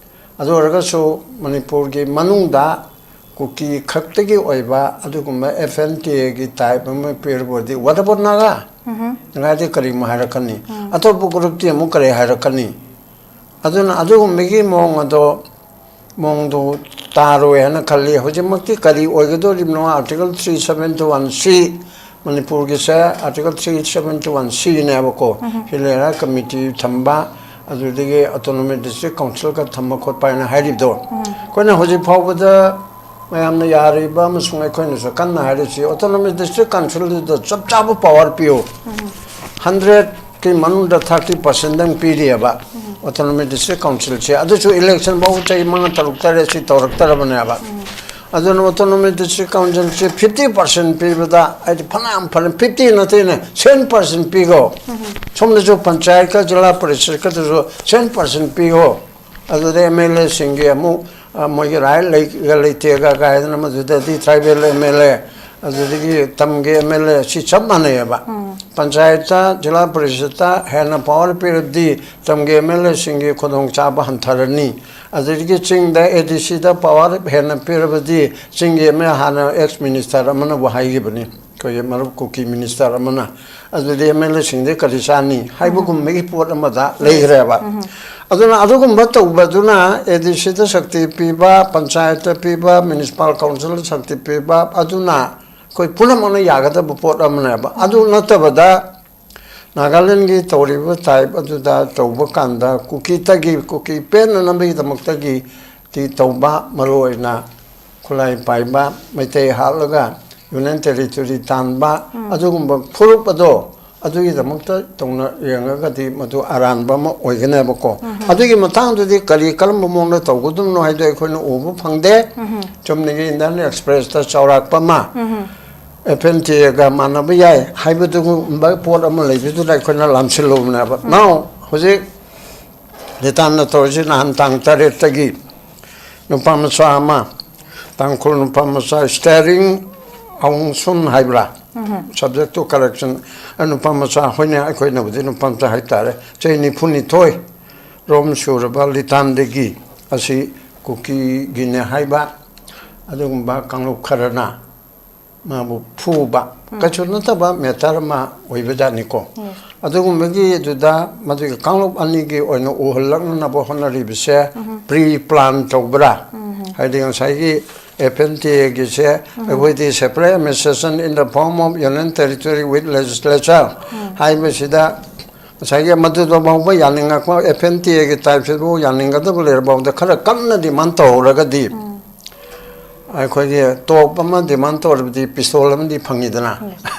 ꯑꯗꯨ ꯑꯣꯏꯔꯒꯁꯨ ꯃꯅꯤꯄꯨꯔꯒꯤ ꯃꯅꯨꯡꯗ ꯀꯨꯀꯤ ꯈꯛꯇꯒꯤ ꯑꯣꯏꯕ ꯑꯗꯨꯒꯨꯝꯕ ꯑꯦꯐ ꯑꯦꯟ ꯇꯤ ꯑꯦꯒꯤ ꯇꯥꯏꯞ ꯑꯃ ꯄꯤꯔꯕꯗꯤ, what about ꯅꯥꯒꯥ? ꯅꯥꯒꯥꯗꯤ ꯀꯔꯤꯃꯨꯛ ꯍꯥꯏꯔꯛꯀꯅꯤ? ꯑꯇꯣꯞꯄ ꯒ꯭ꯔꯨꯞꯇꯤ ꯑꯃꯨꯛ ꯀꯔꯤ ꯍꯥꯏꯔꯛꯀꯅꯤ? ꯑꯗꯨꯅ ꯑꯗꯨꯒꯨꯝꯕꯒꯤ ꯃꯑꯣꯡ ꯑꯗꯣ, ꯃꯑꯣꯡꯗꯨ ꯇꯥꯔꯣꯏ ꯍꯥꯏꯅ ꯈꯜꯂꯤ꯫ ꯍꯧꯖꯤꯛꯃꯛꯇꯤ ꯀꯔꯤ ꯑꯣꯏꯒꯗꯧꯔꯤꯕꯅꯣ? Article three seven two one C, ꯃꯅꯤꯄꯨꯔꯒꯤꯁꯦ Article three seven two one Cꯅꯦꯕꯀꯣ, ꯍꯤꯜ ꯑꯦꯔꯤꯌꯥ ꯀꯃꯤꯇꯤ ꯊꯝꯕ, ꯑꯗꯨꯗꯒꯤ ꯑꯣꯇꯣꯅꯣꯃꯤ ꯗꯤꯁꯇ꯭ꯔꯤꯛ ꯀꯥꯎꯟꯁꯤꯜꯒ ꯊꯝꯕ ꯈꯣꯠꯄ ꯍꯥꯏꯅ ꯍꯥꯏꯔꯤꯕꯗꯣ꯫ ꯑꯩꯈꯣꯏꯅ ꯍꯧꯖꯤꯛ ꯐꯥꯎꯕꯗ ꯃꯌꯥꯝꯅ ꯌꯥꯔꯤꯕ ꯑꯃꯁꯨꯡ ꯑꯩꯈꯣꯏꯅꯁꯨ ꯀꯟꯅ ꯍꯥꯏꯔꯤꯁꯤ, ꯑꯣꯇꯣꯅꯣꯃꯤ ꯗꯤꯁꯇ꯭ꯔꯤꯛ ꯀꯥꯎꯟꯁꯤꯜꯗꯨꯗ ꯆꯞ ꯆꯥꯕ ꯄꯋꯥꯔ ꯄꯤꯌꯨ꯫ ꯍꯟꯗ꯭ꯔꯦꯠꯀꯤ ꯃꯅꯨꯡꯗ ꯊꯥꯔꯇꯤ ꯄꯥꯔꯁꯦꯟꯗꯪ ꯄꯤꯔꯤꯑꯕ ꯑꯣꯇꯣꯅꯣꯃꯤ ꯗꯤꯁꯇ꯭ꯔꯤꯛ ꯀꯥꯎꯟꯁꯤꯜꯁꯦ꯫ ꯑꯗꯨꯁꯨ ꯏꯂꯦꯛꯁꯟ ꯐꯥꯎ ꯆꯍꯤ ꯃꯉꯥ, ꯇꯔꯨꯛ, ꯇꯔꯦꯠꯁꯤ ꯇꯧꯔꯛꯇ꯭ꯔꯕꯅꯦꯕ꯫ ꯑꯗꯨꯅ ꯑꯣꯇꯣꯅꯣꯃꯤ ꯗꯤꯁꯇ꯭ꯔꯤꯛ ꯀꯥꯎꯟꯁꯤꯜꯁꯦ ꯐꯤꯐꯇꯤ ꯄꯥꯔꯁꯦꯟ ꯄꯤꯕꯗ, ꯍꯥꯏꯗꯤ ꯐꯅꯌꯥꯝ ꯐꯅ, ꯐꯤꯐꯇꯤ ꯅꯠꯇꯦꯅꯦ, ꯁꯚꯦꯟ ꯄꯥꯔꯁꯦꯟ ꯄꯤꯈꯣ꯫ ꯁꯣꯝꯗꯁꯨ ꯄꯟꯆꯥꯌꯠꯀ ꯖꯤꯂꯥ ꯄꯔꯤꯁꯠꯀꯗꯁꯨ ꯁꯚꯦꯟ ꯄꯥꯔꯁꯦꯟ ꯄꯤꯈꯣ꯫ ꯑꯗꯨꯗ ꯑꯦꯝ ꯑꯦꯜ ꯑꯦꯁꯤꯡꯒꯤ ꯑꯃꯨꯛ, ꯑ, ꯃꯣꯏꯒꯤ ꯔꯥꯏꯠ ꯂꯩꯒ ꯂꯩꯇꯦꯒ ꯀꯥꯏꯗꯅ, ꯃꯗꯨꯗꯗꯤ ꯇ꯭ꯔꯥꯏꯕꯦꯜ ꯑꯦꯝ ꯑꯦꯜ ꯑꯦ, ꯑꯗꯨꯗꯒꯤ ꯇꯝꯒꯤ ꯑꯦꯝ ꯑꯦꯜ ꯑꯦ, ꯁꯤ ꯆꯞ ꯃꯥꯟꯅꯩꯑꯕ꯫ ꯄꯟꯆꯥꯌꯠꯇ, ꯖꯤꯂꯥ ꯄꯔꯤꯁꯠꯇ ꯍꯦꯟꯅ ꯄꯋꯥꯔ ꯄꯤꯔꯕꯗꯤ ꯇꯝꯒꯤ ꯑꯦꯝ ꯑꯦꯜ ꯑꯦꯁꯤꯡꯒꯤ ꯈꯨꯗꯣꯡꯆꯥꯕ ꯍꯟꯊꯔꯅꯤ꯫ ꯑꯗꯨꯗꯒꯤ ꯆꯤꯡꯗ ꯑꯦ ꯗꯤ ꯁꯤꯗ ꯄꯋꯥꯔ ꯍꯦꯟꯅ ꯄꯤꯔꯕꯗꯤ ꯆꯤꯡꯒꯤ ꯑꯦꯝ ꯑꯦꯜ ꯑꯦ, ꯍꯥꯟꯅ ꯑꯦꯛꯁ ꯃꯤꯅꯤꯁꯇꯔ ꯑꯃꯅꯕꯨ ꯍꯥꯏꯈꯤꯕꯅꯤ, ꯑꯩꯈꯣꯏꯒꯤ ꯃꯔꯨꯞ ꯀꯨꯀꯤ ꯃꯤꯅꯤꯁꯇꯔ ꯑꯃꯅ, ꯑꯗꯨꯗꯤ ꯑꯦꯝ ꯑꯦꯜ ꯑꯦꯁꯤꯡꯗꯤ ꯀꯔꯤ ꯆꯥꯅꯤ ꯍꯥꯏꯕꯒꯨꯝꯕꯒꯤ ꯄꯣꯠ ꯑꯃꯗ ꯂꯩꯈ꯭ꯔꯦꯕ꯫ ꯑꯗꯨꯅ ꯑꯗꯨꯒꯨꯝꯕ ꯇꯧꯕꯗꯨꯅ ꯑꯦ ꯗꯤ ꯁꯤꯗ ꯁꯛꯇꯤ ꯄꯤꯕ, ꯄꯟꯆꯥꯌꯠꯇ ꯄꯤꯕ, ꯃ꯭ꯌꯨꯅꯤꯁꯤꯄꯥꯜ ꯀꯥꯎꯟꯁꯤꯜꯗ ꯁꯛꯇꯤ ꯄꯤꯕ, ꯑꯗꯨꯅ ꯑꯩꯈꯣꯏ ꯄꯨꯝꯅꯃꯛꯅ ꯌꯥꯒꯗꯕ ꯄꯣꯠ ꯑꯃꯅꯦꯕ꯫ ꯑꯗꯨ ꯅꯠꯇꯕꯗ ꯅꯥꯒꯥꯂꯦꯟꯒꯤ ꯇꯧꯔꯤꯕ ꯇꯥꯏꯞ ꯑꯗꯨꯗ ꯇꯧꯕ ꯀꯥꯟꯗ ꯀꯨꯀꯤꯗꯒꯤ, ꯀꯨꯀꯤ ꯄꯦꯟꯅꯅꯕꯒꯤꯗꯃꯛꯇꯒꯤ ꯇꯤ ꯇꯧꯕ, ꯃꯔꯨ ꯑꯣꯏꯅ ꯈꯨꯠꯂꯥꯏ ꯄꯥꯏꯕ, ꯃꯩꯇꯩ ꯍꯥꯠꯂꯒ ꯌꯨꯅꯤꯌꯟ ꯇꯦꯔꯤꯇꯣꯔꯤ ꯇꯥꯟꯕ, ꯑꯗꯨꯒꯨꯝꯕ ꯐꯨꯔꯨꯞ ꯑꯗꯣ, ꯑꯗꯨꯒꯤꯗꯃꯛꯇ ꯇꯧꯅ ꯌꯦꯡꯉꯒꯗꯤ ꯃꯗꯨ ꯑꯔꯥꯟꯕ ꯑꯃ ꯑꯣꯏꯒꯅꯦꯕꯀꯣ꯫ ꯑꯗꯨꯒꯤ ꯃꯇꯥꯡꯗꯨꯗꯤ ꯀꯔꯤ, ꯀꯔꯝꯕ ꯃꯑꯣꯡꯗ ꯇꯧꯒꯗꯕꯅꯣ ꯍꯥꯏꯗꯣ ꯑꯩꯈꯣꯏꯅ ꯎꯕ ꯐꯪꯗꯦ꯫ ꯆꯨꯝꯅꯒꯤ ꯏꯟꯗꯤꯌꯟ ꯑꯦꯛꯁꯄ꯭ꯔꯦꯁꯇ ꯆꯥꯎꯔꯥꯛꯄ ꯑꯃ, ꯑꯦꯐ ꯑꯦꯟ ꯇꯤ ꯑꯦꯒ ꯃꯥꯟꯅꯕ ꯌꯥꯏ ꯍꯥꯏꯕꯗꯨꯒꯨꯝꯕ ꯄꯣꯠ ꯑꯃ ꯂꯩꯕꯗꯨꯗ ꯑꯩꯈꯣꯏꯅ ꯂꯥꯝꯁꯤꯜꯂꯨꯕꯅꯦꯕ꯫ ꯅꯥꯎ ꯍꯧꯖꯤꯛ ꯂꯤꯇꯥꯟꯅ ꯇꯧꯔꯤꯁꯤ ꯅꯍꯥꯟ ꯇꯥꯡ ꯇꯔꯦꯠꯇꯒꯤ ꯅꯨꯄꯥ ꯃꯆꯥ ꯑꯃ, ꯇꯥꯡꯈꯨꯜ ꯅꯨꯄꯥ ꯃꯆꯥ, ꯁ꯭ꯇꯦꯔꯤꯡ ꯑꯥꯎꯡ ꯁꯨꯟ ꯍꯥꯏꯕ꯭ꯔꯥ? ꯁꯕꯖꯦꯛꯇꯨ ꯀꯔꯦꯛꯁꯟ, ꯅꯨꯄꯥ ꯃꯆꯥ, ꯍꯣꯏꯅꯦ, ꯑꯩꯈꯣꯏꯅꯕꯨꯗꯤ ꯅꯨꯄꯥ ꯃꯆꯥ ꯍꯥꯏꯇꯥꯔꯦ, ꯆꯍꯤ ꯅꯤꯐꯨꯅꯤꯊꯣꯏ ꯔꯣꯝ ꯁꯨꯔꯕ ꯂꯤꯇꯥꯟꯗꯒꯤ ꯑꯁꯤ ꯀꯨꯀꯤꯒꯤꯅꯦ ꯍꯥꯏꯕ ꯑꯗꯨꯒꯨꯝꯕ ꯀꯥꯡꯂꯨꯞ ꯈꯔꯅ ꯃꯥꯕꯨ ꯐꯨꯕ, ꯀꯩꯁꯨ ꯅꯠꯇꯕ ꯃꯦꯇꯔ ꯑꯃ ꯑꯣꯏꯕꯖꯥꯠꯅꯤꯀꯣ꯫ ꯑꯗꯨꯒꯨꯝꯕꯒꯤ ꯑꯗꯨꯗ ꯃꯗꯨꯒꯤ ꯀꯥꯡꯂꯨꯞ ꯑꯅꯤꯒꯤ ꯑꯣꯏꯅ ꯎꯍꯜꯂꯛꯅꯅꯕ ꯍꯣꯠꯅꯔꯤꯕꯁꯦ ꯄ꯭ꯔꯤ ꯄ꯭ꯂꯥꯟ ꯇꯧꯕ꯭ꯔꯥ? ꯍꯥꯏꯗꯤ ꯉꯁꯥꯏꯒꯤ ꯑꯦꯐ ꯑꯦꯟ ꯇꯤ ꯑꯦꯒꯤꯁꯦ ꯑꯩꯈꯣꯏꯗꯤ separate administration in the form of Union Territory with legislature ꯍꯥꯏꯕꯁꯤꯗ ꯉꯁꯥꯏꯒꯤ ꯃꯗꯨꯗ ꯐꯥꯎꯕ ꯌꯥꯅꯤꯡꯉꯛꯄ, ꯑꯦꯐ ꯑꯦꯟ ꯇꯤ ꯑꯦꯒꯤ ꯇꯥꯏꯞꯁꯤꯕꯨ ꯌꯥꯅꯤꯡꯒꯗꯕ ꯂꯩꯔꯐꯥꯎꯗ ꯈꯔ ꯀꯟꯅ ꯗꯤꯃꯥꯟ ꯇꯧꯍꯧꯔꯒꯗꯤ ꯑꯩꯈꯣꯏꯒꯤ ꯇꯣꯞ ꯑꯃ ꯗꯤꯃꯥꯟ ꯇꯧꯔꯕꯗꯤ ꯄꯤꯁꯇꯣꯜ ꯑꯃꯗꯤ ꯐꯪꯉꯤꯗꯅ꯫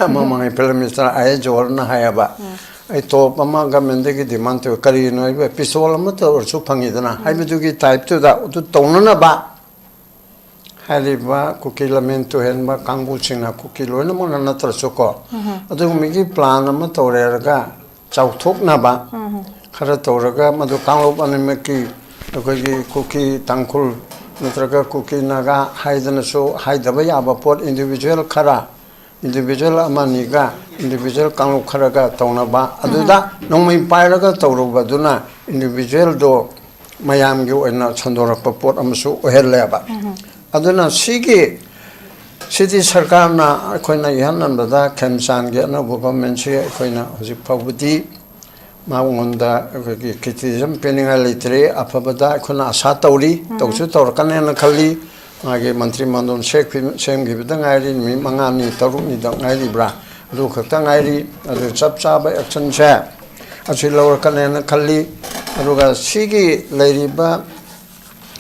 ꯃꯃꯥꯡꯒꯤ ꯄ꯭ꯔꯥꯏꯝ ꯃꯤꯅꯤꯁꯇꯔ ꯑꯥꯏ ꯑꯦꯁ ꯖꯣꯍꯔꯅ ꯍꯥꯏꯌꯦꯕ, "ꯑꯩ ꯇꯣꯞ ꯑꯃ ꯒꯃꯦꯟꯗꯒꯤ ꯗꯤꯃꯥꯟ ꯇꯧꯋꯤ, ꯀꯔꯤꯒꯤꯅꯣ ꯍꯥꯏꯕ ꯄꯤꯁꯇꯣꯜ ꯑꯃ ꯇꯧꯔꯁꯨ ꯐꯪꯉꯤꯗꯅ" ꯍꯥꯏꯕꯗꯨꯒꯤ ꯇꯥꯏꯞꯇꯨꯗ ꯑꯗꯨ ꯇꯧꯅꯅꯕ ꯍꯥꯏꯔꯤꯕ ꯀꯨꯀꯤ ꯂꯝꯃꯦꯟ ꯇꯨꯍꯦꯟꯕ ꯀꯥꯡꯕꯨꯁꯤꯡꯅ, ꯀꯨꯀꯤ ꯂꯣꯏꯅꯃꯛꯅ ꯅꯠꯇ꯭ꯔꯁꯨꯀꯣ, ꯑꯗꯨꯒꯨꯝꯕꯒꯤ ꯄ꯭ꯂꯥꯟ ꯑꯃ ꯇꯧꯔꯦꯔꯒ ꯆꯥꯎꯊꯣꯛꯅꯕ ꯈꯔ ꯇꯧꯔꯒ ꯃꯗꯨ ꯀꯥꯡꯂꯨꯞ ꯑꯅꯤꯃꯛꯀꯤ, ꯑꯩꯈꯣꯏꯒꯤ ꯀꯨꯀꯤ ꯇꯥꯡꯈꯨꯜ ꯅꯠꯇ꯭ꯔꯒ ꯀꯨꯀꯤ ꯅꯥꯒꯥ ꯍꯥꯏꯗꯅꯁꯨ ꯍꯥꯏꯗꯕ ꯌꯥꯕ ꯄꯣꯠ, ꯏꯟꯗꯤꯚꯤꯖꯨꯋꯦꯜ ꯈꯔ, ꯏꯟꯗꯤꯚꯤꯖꯨꯋꯦꯜ ꯑꯃꯅꯤꯒ ꯏꯟꯗꯤꯚꯤꯖꯨꯋꯦꯜ ꯀꯥꯡꯂꯨꯞ ꯈꯔꯒ ꯇꯧꯅꯕ, ꯑꯗꯨꯗ ꯅꯣꯡꯃꯩ ꯄꯥꯏꯔꯒ ꯇꯧꯔꯨꯕꯗꯨꯅ ꯏꯟꯗꯤꯚꯤꯖꯨꯋꯦꯜꯗꯣ ꯃꯌꯥꯝꯒꯤ ꯑꯣꯏꯅ ꯁꯟꯗꯣꯔꯛꯄ ꯄꯣꯠ ꯑꯃꯁꯨ ꯑꯣꯏꯍꯜꯂꯦꯕ꯫ ꯑꯗꯨꯅ ꯁꯤꯒꯤ, ꯁꯤꯗꯤ ꯁꯔꯀꯥꯔꯅ ꯑꯩꯈꯣꯏꯅ ꯏꯍꯟ ꯍꯟꯕꯗ ꯈꯦꯝꯆꯥꯟꯒꯤ ꯑꯅꯧꯕ ꯒꯣꯔꯃꯦꯟꯁꯤ ꯑꯩꯈꯣꯏꯅ ꯍꯧꯖꯤꯛ ꯐꯥꯎꯕꯗꯤ ꯃꯉꯣꯟꯗ ꯑꯩꯈꯣꯏꯒꯤ ꯀ꯭ꯔꯤꯇꯤꯁꯤꯖꯝ ꯄꯤꯅꯤꯡꯉꯥꯏ ꯂꯩꯇ꯭ꯔꯤ꯫ ꯑꯐꯕꯗ ꯑꯩꯈꯣꯏꯅ ꯑꯁꯥ ꯇꯧꯔꯤ, ꯇꯧꯁꯨ ꯇꯧꯔꯛꯀꯅꯦꯅ ꯈꯜꯂꯤ꯫ ꯃꯥꯒꯤ ꯃꯟꯇ꯭ꯔꯤ ꯃꯟꯗꯣꯟ ꯁꯦꯝꯈꯤ-, ꯁꯦꯝꯈꯤꯕꯗ ꯉꯥꯏꯔꯤ, ꯅꯨꯃꯤꯠ ꯃꯉꯥꯅꯤ ꯇꯔꯨꯛꯅꯤꯗ ꯉꯥꯏꯔꯤꯕ꯭ꯔꯥ, ꯑꯗꯨ ꯈꯛꯇ ꯉꯥꯏꯔꯤ꯫ ꯑꯗꯨ ꯆꯞ ꯆꯥꯕ ꯑꯦꯛꯁꯟꯁꯦ ꯑꯁꯤ ꯂꯧꯔꯛꯀꯅꯦꯅ ꯈꯜꯂꯤ꯫ ꯑꯗꯨꯒ ꯁꯤꯒꯤ ꯂꯩꯔꯤꯕ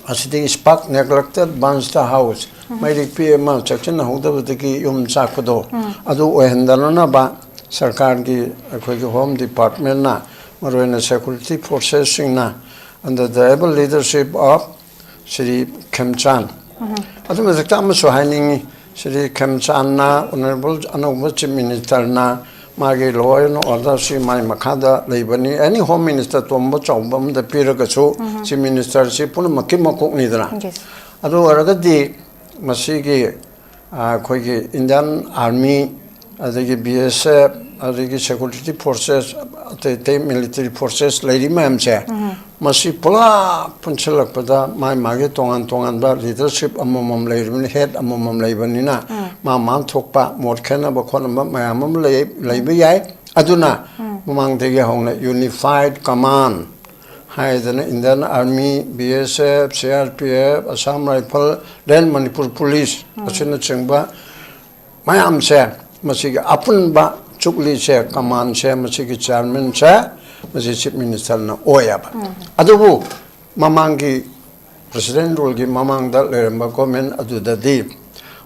ꯑꯁꯤꯗꯤ spark neglected burns the house꯫ ꯃꯩꯔꯤꯛ ꯄꯤ ꯑꯃ ꯆꯦꯛꯁꯤꯟꯅꯍꯧꯗꯕꯗꯒꯤ ꯌꯨꯝ ꯆꯥꯛꯄꯗꯣ, ꯑꯗꯨ ꯑꯣꯏꯍꯟꯗꯅꯅꯕ ꯁꯔꯀꯥꯔꯒꯤ, ꯑꯩꯈꯣꯏꯒꯤ ꯍꯣꯝ ꯗꯤꯄꯥꯔꯠꯃꯦꯟꯅ, ꯃꯔꯨꯑꯣꯏꯅ ꯁꯦꯀꯨꯔꯤꯇꯤ ꯐꯣꯔꯁꯦꯁꯁꯤꯡꯅ, under the able leadership of Shri Khemchand. ꯑꯗꯨ ꯃꯊꯛꯇ ꯑꯃꯁꯨ ꯍꯥꯏꯅꯤꯡꯉꯤ, ꯁ꯭ꯔꯤ ꯈꯦꯝꯆꯥꯟꯅ, ꯑꯣꯅꯔꯦꯕꯜ ꯑꯅꯧꯕ ꯆꯤꯐ ꯃꯤꯅꯤꯁꯇꯔꯅ ꯃꯥꯒꯤ ꯂꯣ ꯑꯦꯟ ꯑꯣꯔꯗꯔꯁꯤ ꯃꯥꯒꯤ ꯃꯈꯥꯗ ꯂꯩꯕꯅꯤ꯫ ꯑꯦꯅꯤ ꯍꯣꯝ ꯃꯤꯅꯤꯁꯇꯔ ꯇꯣꯝꯕ ꯆꯥꯎꯕ ꯑꯃꯗ ꯄꯤꯔꯒꯁꯨ, ꯆꯤꯐ ꯃꯤꯅꯤꯁꯇꯔꯁꯤ ꯄꯨꯝꯅꯃꯛꯀꯤ ꯃꯀꯣꯛꯅꯤꯗꯅ꯫ ꯑꯗꯨ ꯑꯣꯏꯔꯒꯗꯤ ꯃꯁꯤꯒꯤ, ꯑ, ꯑꯩꯈꯣꯏꯒꯤ ꯏꯟꯗꯤꯌꯥꯟ ꯑꯥꯔꯃꯤ, ꯑꯗꯒꯤ ꯕꯤ ꯑꯦꯁ ꯑꯦꯐ, ꯑꯗꯒꯤ ꯁꯦꯀꯨꯔꯤꯇꯤ ꯐꯣꯔꯁꯦꯁ, ꯑꯇꯩ ꯑꯇꯩ ꯃꯤꯂꯤꯇꯔꯤ ꯐꯣꯔꯁꯦꯁ ꯂꯩꯔꯤ ꯃꯌꯥꯝꯁꯦ, ꯃꯁꯤ ꯄꯨꯂꯞ ꯄꯨꯟꯁꯤꯜꯂꯛꯄꯗ ꯃꯥꯒꯤ ꯃꯥꯒꯤ ꯇꯣꯉꯥꯟ ꯇꯣꯉꯥꯟꯕ ꯂꯤꯗꯔꯁꯤꯞ ꯑꯃꯃꯝ ꯂꯩꯔꯤꯕꯅꯤ, ꯍꯦꯠ ꯑꯃꯃꯝ ꯂꯩꯕꯅꯤꯅ, ꯃꯥ ꯃꯥꯅ ꯊꯣꯛꯄ ꯃꯣꯠ ꯈꯦꯠꯅꯕ ꯈꯣꯠꯅꯕ ꯃꯌꯥꯝ ꯑꯃ ꯂꯩ, ꯂꯩꯕ ꯌꯥꯏ꯫ ꯑꯗꯨꯅ ꯃꯃꯥꯡꯗꯒꯤ ꯍꯧꯅ ꯌꯨꯅꯤꯐꯥꯏꯠ ꯀꯃꯥꯟ ꯍꯥꯏꯗꯅ Indian army, B S F, C R P F, Assam rifle, then Manipur police ꯑꯁꯤꯅꯆꯤꯡꯕ ꯃꯌꯥꯝꯁꯦ, ꯃꯁꯤꯒꯤ ꯑꯄꯨꯟꯕ ꯆꯨꯛꯂꯤꯁꯦ, ꯀꯃꯥꯟꯁꯦ, ꯃꯁꯤꯒꯤ ꯆꯤꯌꯥꯔꯃꯦꯟꯁꯦ, ꯃꯁꯤ ꯆꯤꯐ ꯃꯤꯅꯤꯁꯇꯔꯅ ꯑꯣꯏꯌꯦꯕ꯫ ꯑꯗꯨꯕꯨ ꯃꯃꯥꯡꯒꯤ ꯄ꯭ꯔꯁꯤꯗꯦꯟ ꯔꯨꯜꯒꯤ ꯃꯃꯥꯡꯗ ꯂꯩꯔꯝꯕ ꯒꯣꯔꯃꯦꯟ ꯑꯗꯨꯗꯗꯤ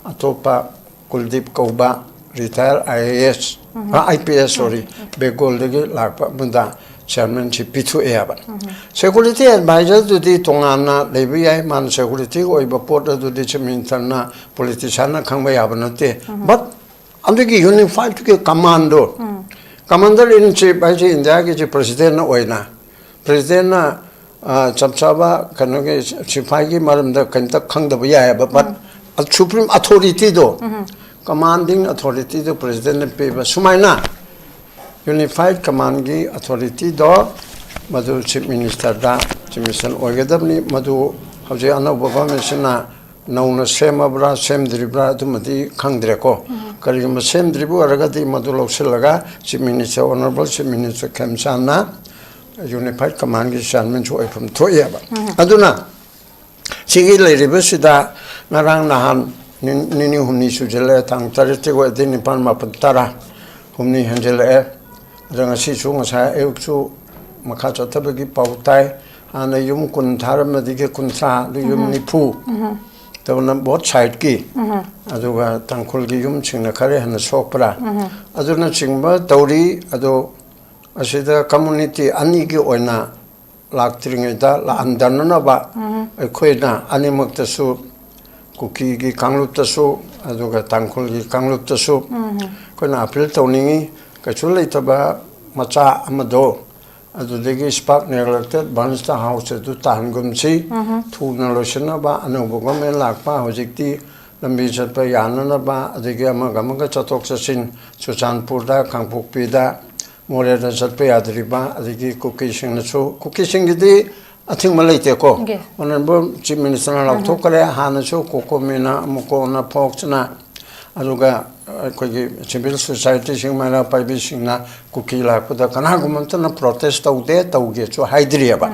ꯑꯇꯣꯞꯄ ꯀꯨꯜꯗꯤꯞ ꯀꯧꯕ retire I A S, I P S, ꯁꯣꯔꯤ, ꯕꯦꯡꯒꯣꯜꯗꯒꯤ ꯂꯥꯛꯄ ꯑꯃꯗ ꯆꯤꯌꯥꯔꯃꯦꯟꯁꯤ ꯄꯤꯊꯣꯛꯑꯦ ꯍꯥꯏꯕ꯫ ꯁꯦꯀꯨꯔꯤꯇꯤ ꯑꯦꯗꯚꯥꯏꯖꯔꯗꯨꯗꯤ ꯇꯣꯉꯥꯟꯅ ꯂꯩꯕ ꯌꯥꯏ, ꯃꯥꯅ ꯁꯦꯀꯨꯔꯤꯇꯤꯒꯤ ꯑꯣꯏꯕ ꯄꯣꯠ ꯑꯗꯨꯗꯤ ꯆꯤꯐ ꯃꯤꯅꯤꯁꯇꯔꯅ, ꯄꯣꯂꯤꯇꯤꯁꯤꯌꯥꯟꯅ ꯈꯪꯕ ꯌꯥꯕ ꯅꯠꯇꯦ꯫ ꯕꯠ ꯑꯗꯨꯒꯤ ꯌꯨꯅꯤꯐꯥꯏꯠꯀꯤ ꯀꯃꯥꯟꯗꯣ, ꯀꯃꯥꯟꯗꯔ ꯏꯟ ꯆꯤꯐ ꯍꯥꯏꯁꯦ ꯏꯟꯗꯤꯌꯥꯒꯤꯁꯦ ꯄ꯭ꯔꯁꯤꯗꯦꯟꯅ ꯑꯣꯏꯅ, ꯄ꯭ꯔꯁꯤꯗꯦꯟꯅ, ꯑ, ꯆꯞ ꯆꯥꯕ ꯀꯩꯅꯣꯒꯤ ꯁꯤꯐꯥꯏꯒꯤ ꯃꯔꯝꯗ ꯀꯩꯝꯇ ꯈꯪꯗꯕ ꯌꯥꯏꯑꯕ, ꯕꯠ ꯁꯨꯄ꯭ꯔꯤꯝ ꯑꯊꯣꯔꯤꯇꯤꯗꯣ, ꯀꯃꯥꯟꯗꯤꯡ ꯑꯊꯣꯔꯤꯇꯤꯗꯣ ꯄ꯭ꯔꯁꯤꯗꯦꯟꯅ ꯄꯤꯕ꯫ ꯁꯨꯃꯥꯏꯅ ꯌꯨꯅꯤꯐꯥꯏꯠ ꯀꯃꯥꯟꯒꯤ ꯑꯊꯣꯔꯤꯇꯤꯗꯣ ꯃꯗꯨ ꯆꯤꯐ ꯃꯤꯅꯤꯁꯇꯔꯗ ꯆꯤꯐ ꯃꯤꯅꯤꯁꯇꯔ ꯑꯣꯏꯒꯗꯕꯅꯤ꯫ ꯃꯗꯨ ꯍꯧꯖꯤꯛ ꯑꯅꯧꯕ ꯒꯚꯔꯟꯃꯦꯟꯁꯤꯅ ꯅꯧꯅ ꯁꯦꯝꯃꯕ꯭ꯔꯥ ꯁꯦꯝꯗ꯭ꯔꯤꯕ꯭ꯔꯥ ꯑꯗꯨꯃꯗꯤ ꯈꯪꯗ꯭ꯔꯦꯀꯣ꯫ ꯀꯔꯤꯒꯨꯝꯕ ꯁꯦꯝꯗ꯭ꯔꯤꯕ ꯑꯣꯏꯔꯒꯗꯤ ꯃꯗꯨ ꯂꯧꯁꯤꯜꯂꯒ chief minister, honourable chief minister ꯈꯦꯝꯆꯥꯟꯅ ꯌꯨꯅꯤꯐꯥꯏꯠ ꯀꯃꯥꯟꯒꯤ ꯆꯤꯌꯥꯔꯃꯦꯟꯁꯨ ꯑꯣꯏꯐꯝ ꯊꯣꯛꯑꯦꯕ꯫ ꯑꯗꯨꯅ ꯁꯤꯒꯤ ꯂꯩꯔꯤꯕꯁꯤꯗ ꯉꯔꯥꯡ ꯅꯍꯥꯟ ꯅꯤ-, ꯅꯤꯅꯤ ꯍꯨꯝꯅꯤ ꯁꯨꯖꯜꯂꯛꯑꯦ, ꯇꯥꯡ ꯇꯔꯦꯠꯇꯒꯤ ꯑꯣꯏꯔꯗꯤ ꯅꯤꯄꯥꯟ, ꯃꯥꯄꯟ, ꯇꯔꯥ, ꯍꯨꯝꯅꯤ ꯍꯦꯟꯖꯜꯂꯛꯑꯦ꯫ ꯑꯗ ꯉꯁꯤꯁꯨ, ꯉꯁꯥꯏ ꯑꯌꯨꯛꯁꯨ ꯃꯈꯥ ꯆꯠꯊꯕꯒꯤ ꯄꯥꯎ ꯇꯥꯏ꯫ ꯍꯥꯟꯅ ꯌꯨꯝ ꯀꯨꯟ ꯊꯥꯔꯝꯕꯗꯒꯤ ꯀꯨꯟꯊ꯭ꯔꯥ, ꯑꯗꯨ ꯌꯨꯝ ꯅꯤꯐꯨ꯫ ꯇꯧꯅ both sideꯀꯤ, ꯑꯗꯨꯒ ꯇꯥꯡꯈꯨꯜꯒꯤ ꯌꯨꯝꯁꯤꯡꯅ ꯈꯔ ꯍꯦꯟꯅ ꯁꯣꯛꯄ꯭ꯔꯥ, ꯑꯗꯨꯅꯆꯤꯡꯕ ꯇꯧꯔꯤ꯫ ꯑꯗꯣ ꯑꯁꯤꯗ community ꯑꯅꯤꯒꯤ ꯑꯣꯏꯅ ꯂꯥꯛꯇ꯭ꯔꯤꯉꯩꯗ ꯂꯥꯛꯍꯟꯗꯅꯅꯕ ꯑꯩꯈꯣꯏꯅ ꯑꯅꯤꯃꯛꯇꯁꯨ, ꯀꯨꯀꯤꯒꯤ ꯀꯥꯡꯂꯨꯞꯇꯁꯨ ꯑꯗꯨꯒ ꯇꯥꯡꯈꯨꯜꯒꯤ ꯀꯥꯡꯂꯨꯞꯇꯁꯨ ꯑꯩꯈꯣꯏꯅ appeal ꯇꯧꯅꯤꯡꯉꯤ꯫ ꯀꯩꯁꯨ ꯂꯩꯇꯕ ꯃꯆꯥ ꯑꯃꯗꯣ ꯑꯗꯨꯗꯒꯤ spark neglected burns the house ꯑꯗꯨ ꯇꯥꯍꯟꯒꯨꯝꯁꯤ꯫ ꯊꯨꯅ ꯂꯣꯏꯁꯤꯟꯅꯕ ꯑꯅꯧꯕ government ꯂꯥꯛꯄ, ꯍꯧꯖꯤꯛꯇꯤ ꯂꯝꯕꯤ ꯆꯠꯄ ꯌꯥꯅꯅꯕ, ꯑꯗꯒꯤ ꯑꯃꯒ ꯑꯃꯒ ꯆꯠꯊꯣꯛ ꯆꯠꯁꯤꯟ ꯆꯨꯔꯆꯥꯟꯄꯨꯔꯗ, ꯀꯥꯡꯄꯣꯛꯄꯤꯗ, ꯃꯣꯔꯦꯗ ꯆꯠꯄ ꯌꯥꯗ꯭ꯔꯤꯕ, ꯑꯗꯒꯤ ꯀꯨꯀꯤꯁꯤꯡꯅꯁꯨ, ꯀꯨꯀꯤꯁꯤꯡꯒꯤꯗꯤ ꯑꯊꯤꯡꯕ ꯂꯩꯇꯦꯀꯣ꯫ Okay. Honourable Chief Ministerꯅ ꯂꯥꯎꯊꯣꯛꯈ꯭ꯔꯦ, ꯍꯥꯟꯅꯁꯨ ꯀꯣꯀꯣꯃꯤꯅ, ꯃꯨꯀꯣꯅ, ꯐꯣꯛꯁꯅ, ꯑꯗꯨꯒ ꯑꯩꯈꯣꯏꯒꯤ civil societyꯁꯤꯡ, ꯃꯩꯔꯥ ꯄꯥꯏꯕꯤꯁꯤꯡꯅ ꯀꯨꯀꯤ ꯂꯥꯛꯄꯗ ꯀꯅꯥꯒꯨꯝꯕ ꯑꯃꯠꯇꯅ protest ꯇꯧꯗꯦ, ꯇꯧꯒꯦꯁꯨ ꯍꯥꯏꯗ꯭ꯔꯤꯑꯕ꯫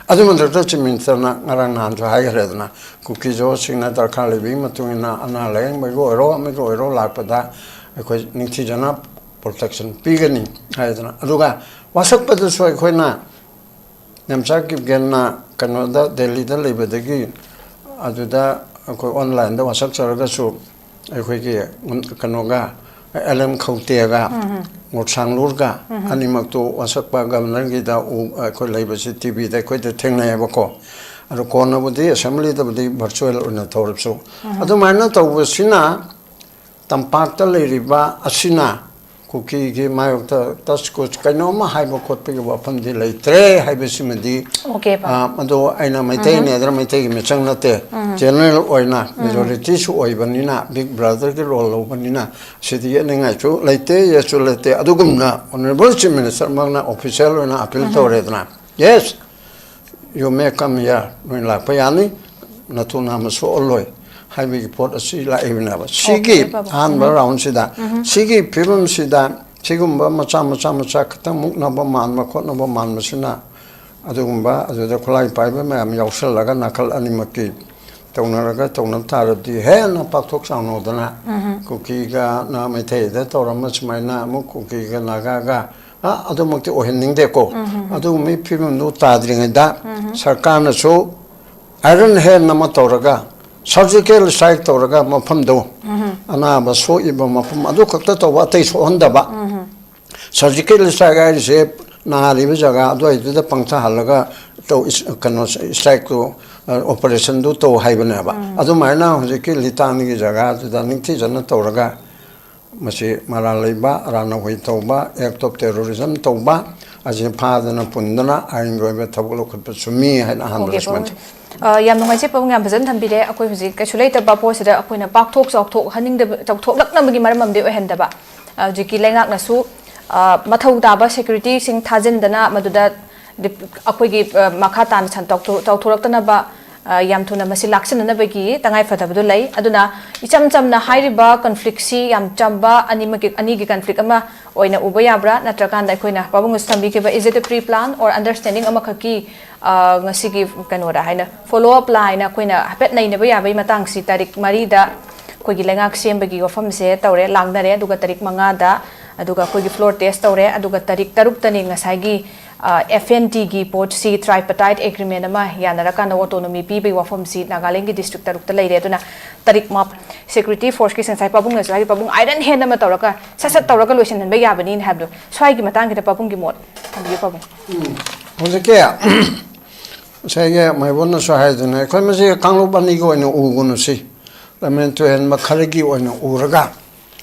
ꯑꯗꯨ ꯃꯊꯛꯇ Chief Ministerꯅ ꯉꯔꯥꯡ ꯅꯍꯥꯟꯁꯨ ꯍꯥꯏꯈ꯭ꯔꯦꯗꯅ, ꯀꯨꯀꯤ ꯖꯣꯁꯤꯡꯅ ꯗꯔꯀꯥꯔ ꯂꯩꯕꯒꯤ ꯃꯇꯨꯡ ꯏꯟꯅ ꯑꯅꯥ ꯂꯥꯌꯦꯡꯕꯒꯤ ꯑꯣꯏꯔꯣ, ꯑꯃꯒꯤ ꯑꯣꯏꯔꯣ ꯂꯥꯛꯄꯗ ꯑꯩꯈꯣꯏ ꯅꯤꯡꯊꯤꯖꯅ protection ꯄꯤꯒꯅꯤ ꯍꯥꯏꯗꯅ꯫ ꯑꯗꯨꯒ ꯋꯥꯁꯛꯄꯗꯁꯨ ꯑꯩꯈꯣꯏꯅ ꯅꯦꯝꯆꯥ ꯀꯤꯞꯒꯦꯟꯅ ꯀꯩꯅꯣꯗ, ꯗꯦꯜꯂꯤꯗ ꯂꯩꯕꯗꯒꯤ ꯑꯗꯨꯗ ꯑꯩꯈꯣꯏ onlineꯗ ꯋꯥꯁꯛꯆꯔꯒꯁꯨ ꯑꯩꯈꯣꯏꯒꯤ ꯀꯩꯅꯣꯒ, ꯑꯦꯜ ꯑꯦꯝ ꯈꯧꯇꯦꯒ, ꯉꯣꯠꯁꯥꯡꯂꯨꯔꯒ ꯑꯅꯤꯃꯛꯇꯨ ꯋꯥꯁꯛꯄ governorꯒꯤꯗ ꯎ-, ꯑꯩꯈꯣꯏ ꯂꯩꯕꯁꯤ TVꯗ ꯑꯩꯈꯣꯏꯗ ꯊꯦꯡꯅꯩꯌꯦꯕꯀꯣ꯫ ꯑꯗꯣ ꯀꯣꯟꯅꯕꯨꯗꯤ assemblyꯗꯕꯨꯗꯤ virtual ꯑꯣꯏꯅ ꯇꯧꯔꯕꯁꯨ, ꯑꯗꯨꯃꯥꯏꯅ ꯇꯧꯕꯁꯤꯅ ꯇꯝꯄꯥꯛꯇ ꯂꯩꯔꯤꯕ ꯑꯁꯤꯅ ꯀꯨꯀꯤꯒꯤ ꯃꯥꯌꯣꯛꯇ ꯇꯁ ꯀꯨꯁ ꯀꯩꯅꯣꯝꯃ ꯍꯥꯏꯕ ꯈꯣꯠꯄꯒꯤ ꯋꯥꯐꯝꯗꯤ ꯂꯩꯇ꯭ꯔꯦ ꯍꯥꯏꯕꯁꯤꯃꯗꯤ, Okay, ꯄꯥ꯫ ꯑ, ꯃꯗꯨ ꯑꯩꯅ ꯃꯩꯇꯩꯅꯦ ꯍꯥꯏꯗꯅ ꯃꯩꯇꯩꯒꯤ ꯃꯤꯆꯪ ꯅꯠꯇꯦ꯫ General ꯑꯣꯏꯅ majorityꯁꯨ ꯑꯣꯏꯕꯅꯤꯅ, Big Brotherꯒꯤ role ꯂꯧꯕꯅꯤꯅ, ꯁꯤꯗꯤ ꯌꯦꯠꯅꯤꯡꯉꯥꯏꯁꯨ ꯂꯩꯇꯦ, ꯌꯦꯠꯁꯨ ꯂꯩꯇꯦ꯫ ꯑꯗꯨꯒꯨꯝꯅ Honourable Chief Ministerꯃꯛꯅ official ꯑꯣꯏꯅ appeal ꯇꯧꯔꯦꯗꯅ, Yes, you may come here, ꯅꯣꯏ ꯂꯥꯛꯄ ꯌꯥꯅꯤ, ꯅꯇꯨ ꯅꯥꯝꯃ ꯁꯣꯛꯍꯜꯂꯣꯏ ꯍꯥꯏꯕꯒꯤ ꯄꯣꯠ ꯑꯁꯤ ꯂꯥꯛꯏꯕꯅꯦꯕ꯫ ꯁꯤꯒꯤ Okay, ꯄꯥꯕꯨꯡ꯫ ꯑꯍꯥꯟꯕ roundꯁꯤꯗ, ꯁꯤꯒꯤ ꯐꯤꯕꯝꯁꯤꯗ, ꯁꯤꯒꯨꯝꯕ ꯃꯆꯥ ꯃꯆꯥ ꯃꯆꯥ ꯈꯤꯇꯪ ꯃꯨꯛꯅꯕ ꯃꯥꯟꯕ ꯈꯣꯠꯅꯕ ꯃꯥꯟꯕꯁꯤꯅ, ꯑꯗꯨꯒꯨꯝꯕ ꯑꯗꯨꯗ ꯈꯨꯠꯂꯥꯏ ꯄꯥꯏꯕ ꯃꯌꯥꯝ ꯌꯥꯎꯁꯜꯂꯒ ꯅꯥꯀꯜ ꯑꯅꯤꯃꯛꯀꯤ ꯇꯧꯅꯔꯒ ꯇꯧꯅꯕ ꯇꯥꯔꯗꯤ ꯍꯦꯟꯅ ꯄꯥꯛꯊꯣꯛ ꯆꯥꯎꯅꯧꯗꯅ ꯀꯨꯀꯤꯒꯅ ꯃꯩꯇꯩꯗ ꯇꯧꯔꯝꯕ ꯁꯨꯃꯥꯏꯅ ꯑꯃꯨꯛ ꯀꯨꯀꯤꯒ ꯅꯥꯒꯥꯒ, ꯑ, ꯑꯗꯨꯃꯛꯇꯤ ꯑꯣꯏꯍꯟꯅꯤꯡꯗꯦꯀꯣ꯫ ꯑꯗꯨꯒꯨꯝꯕꯒꯤ ꯐꯤꯕꯝꯗꯨ ꯇꯥꯗ꯭ꯔꯤꯉꯩꯗ ꯁꯔꯀꯥꯔꯅꯁꯨ iron hand ꯑꯃ ꯇꯧꯔꯒ ꯁꯔꯖꯤꯀꯦꯜ ꯁ꯭ꯇ꯭ꯔꯥꯏꯛ ꯇꯧꯔꯒ ꯃꯐꯝꯗꯣ, ꯑꯅꯥꯕ ꯁꯣꯛꯏꯕ ꯃꯐꯝ ꯑꯗꯨ ꯈꯛꯇ ꯇꯧꯕ, ꯑꯇꯩ ꯁꯣꯛꯍꯟꯗꯕ꯫ ꯁꯔꯖꯤꯀꯦꯜ ꯁ꯭ꯇ꯭ꯔꯥꯏꯛ ꯍꯥꯏꯔꯤꯁꯦ ꯅꯥꯔꯤꯕ ꯖꯒꯥ ꯑꯗꯨꯋꯥꯏꯗꯨꯗ ꯄꯪꯊꯍꯜꯂꯒ ꯇꯧ, ꯏꯁ-, ꯀꯩꯅꯣ, ꯁ꯭ꯇ꯭ꯔꯥꯏꯛꯇꯨ, ꯑ, ꯑꯣꯄꯔꯦꯁꯟꯗꯨ ꯇꯧ ꯍꯥꯏꯕꯅꯦꯕ꯫ ꯑꯗꯨꯃꯥꯏꯅ ꯍꯧꯖꯤꯛꯀꯤ ꯂꯤꯇꯥꯟꯒꯤ ꯖꯒꯥꯗꯨꯗ ꯅꯤꯡꯊꯤꯖꯅ ꯇꯧꯔꯒ ꯃꯁꯤ ꯃꯔꯥꯜ ꯂꯩꯕ, ꯑꯔꯥꯟꯅ ꯍꯣꯏ ꯇꯧꯕ, act of terrorism ꯇꯧꯕ ꯑꯁꯤ ꯐꯥꯗꯅ ꯄꯨꯟꯗꯅ ꯑꯥꯏꯟꯒꯤ ꯑꯣꯏꯕ ꯊꯕꯛ ꯂꯧꯈꯠꯄ ꯆꯨꯝꯃꯤ ꯍꯥꯏꯅ ꯑꯍꯥꯟꯕꯗ ꯑꯣꯀꯦ, ꯁꯨꯃꯥꯏꯅ ꯄꯥꯕꯨꯡ꯫ ꯑ, ꯌꯥꯝ ꯅꯨꯡꯉꯥꯏꯖꯩ ꯄꯥꯕꯨꯡ, ꯌꯥꯝ ꯐꯖꯅ ꯊꯝꯕꯤꯔꯦ꯫ ꯑꯩꯈꯣꯏ ꯍꯧꯖꯤꯛ ꯀꯩꯁꯨ ꯂꯩꯇꯕ ꯄꯣꯠꯁꯤꯗ ꯑꯩꯈꯣꯏꯅ ꯄꯥꯛꯊꯣꯛ ꯆꯥꯎꯊꯣꯛꯍꯟꯅꯤꯡꯗꯕ, ꯆꯥꯎꯊꯣꯛꯂꯛꯅꯕꯒꯤ ꯃꯔꯝ ꯑꯃꯗꯤ ꯑꯣꯏꯍꯟꯗꯕ꯫ ꯑ, ꯍꯧꯖꯤꯛꯀꯤ ꯂꯩꯉꯥꯛꯅꯁꯨ, ꯑ, ꯃꯊꯧ ꯇꯥꯕ ꯁꯦꯀ꯭ꯌꯨꯔꯤꯇꯤꯁꯤꯡ ꯊꯥꯖꯤꯟꯗꯅ ꯃꯗꯨꯗ ꯗꯤꯞ-, ꯑꯩꯈꯣꯏꯒꯤ, ꯑ, ꯃꯈꯥ ꯇꯥꯅ ꯁꯟ-, ꯆꯥꯎꯊꯣ-, ꯆꯥꯎꯊꯣꯔꯛꯇꯅꯕ, ꯑ, ꯌꯥꯝ ꯊꯨꯅ ꯃꯁꯤ ꯂꯥꯛꯁꯤꯟꯅꯅꯕꯒꯤ ꯇꯉꯥꯏ ꯐꯗꯕꯗꯨ ꯂꯩ꯫ ꯑꯗꯨꯅ ꯏꯆꯝ ꯆꯝꯅ ꯍꯥꯏꯔꯤꯕ ꯀꯟꯐ꯭ꯂꯤꯛꯁꯤ ꯌꯥꯝ ꯆꯝꯕ ꯑꯅꯤꯃꯛꯀꯤ, ꯑꯅꯤꯒꯤ ꯀꯟꯐ꯭ꯂꯤꯛ ꯑꯃ ꯑꯣꯏꯅ ꯎꯕ ꯌꯥꯕ꯭ꯔꯥ? ꯅꯠꯇ꯭ꯔꯀꯥꯟꯗ ꯑꯩꯈꯣꯏꯅ ꯄꯥꯕꯨꯡꯅꯁꯨ ꯊꯝꯕꯤꯈꯤꯕ, is it a pre plan or understanding ꯑꯃꯈꯛꯀꯤ, ꯑ, ꯉꯁꯤꯒꯤ ꯀꯩꯅꯣꯗ ꯍꯥꯏꯅ follow up line ꯑꯩꯈꯣꯏꯅ ꯍꯥꯏꯐꯦꯠ ꯅꯩꯅꯕ ꯌꯥꯕꯒꯤ ꯃꯇꯥꯡꯁꯤ ꯇꯥꯔꯤꯛ ꯃꯔꯤꯗ ꯑꯩꯈꯣꯏꯒꯤ ꯂꯩꯉꯥꯛ ꯁꯦꯝꯕꯒꯤ ꯋꯥꯐꯝꯁꯦ ꯇꯧꯔꯦ, ꯂꯥꯡꯅꯔꯦ꯫ ꯑꯗꯨꯒ ꯇꯥꯔꯤꯛ ꯃꯉꯥꯗ, ꯑꯗꯨꯒ ꯑꯩꯈꯣꯏꯒꯤ floor test ꯇꯧꯔꯦ꯫ ꯑꯗꯨꯒ ꯇꯥꯔꯤꯛ ꯇꯔꯨꯛꯇꯅꯤ ꯉꯁꯥꯏꯒꯤ, ꯑ, FNT ꯒꯤ ꯄꯣꯠꯁꯤ tripartite agreement ꯑꯃ ꯌꯥꯅꯔꯀꯥꯟꯗ autonomy ꯄꯤꯕꯒꯤ ꯋꯥꯐꯝꯁꯤ ꯅꯥꯒꯥꯂꯦꯟꯒꯤ district ꯇꯔꯨꯛꯇ ꯂꯩꯔꯦ꯫ ꯑꯗꯨꯅ ꯇꯥꯔꯤꯛ ꯃꯥ-, security force ꯀꯤ ꯉꯁꯥꯏ ꯄꯥꯕꯨꯡꯅꯁꯨ ꯍꯥꯏꯈꯤ, ꯄꯥꯕꯨꯡ iron hand ꯑꯃ ꯇꯧꯔꯒ ꯁꯠ ꯁꯠ ꯇꯧꯔꯒ ꯂꯣꯏꯁꯤꯟꯍꯟꯕ ꯌꯥꯕꯅꯤꯅ ꯍꯥꯏꯕꯗꯣ, ꯁ꯭ꯋꯥꯏꯒꯤ ꯃꯇꯥꯡꯁꯤꯗ ꯄꯥꯕꯨꯡꯒꯤ ꯃꯣꯠ ꯊꯝꯕꯤꯌꯨ ꯄꯥꯕꯨꯡ꯫ ꯎꯝ꯫ ꯍꯧꯖꯤꯛꯀꯤ ꯉꯁꯥꯏꯒꯤ ꯃꯥꯏꯕꯣꯟꯅꯁꯨ ꯍꯥꯏꯗꯨꯅ ꯑꯩꯈꯣꯏ ꯃꯁꯤ ꯀꯥꯡꯂꯨꯞ ꯑꯅꯤꯒꯤ ꯑꯣꯏꯅ ꯎꯒꯅꯨ ꯁꯤ꯫ ꯂꯝꯍꯦꯟ ꯇꯨꯍꯦꯟꯕ ꯈꯔꯒꯤ ꯑꯣꯏꯅ ꯎꯔꯒ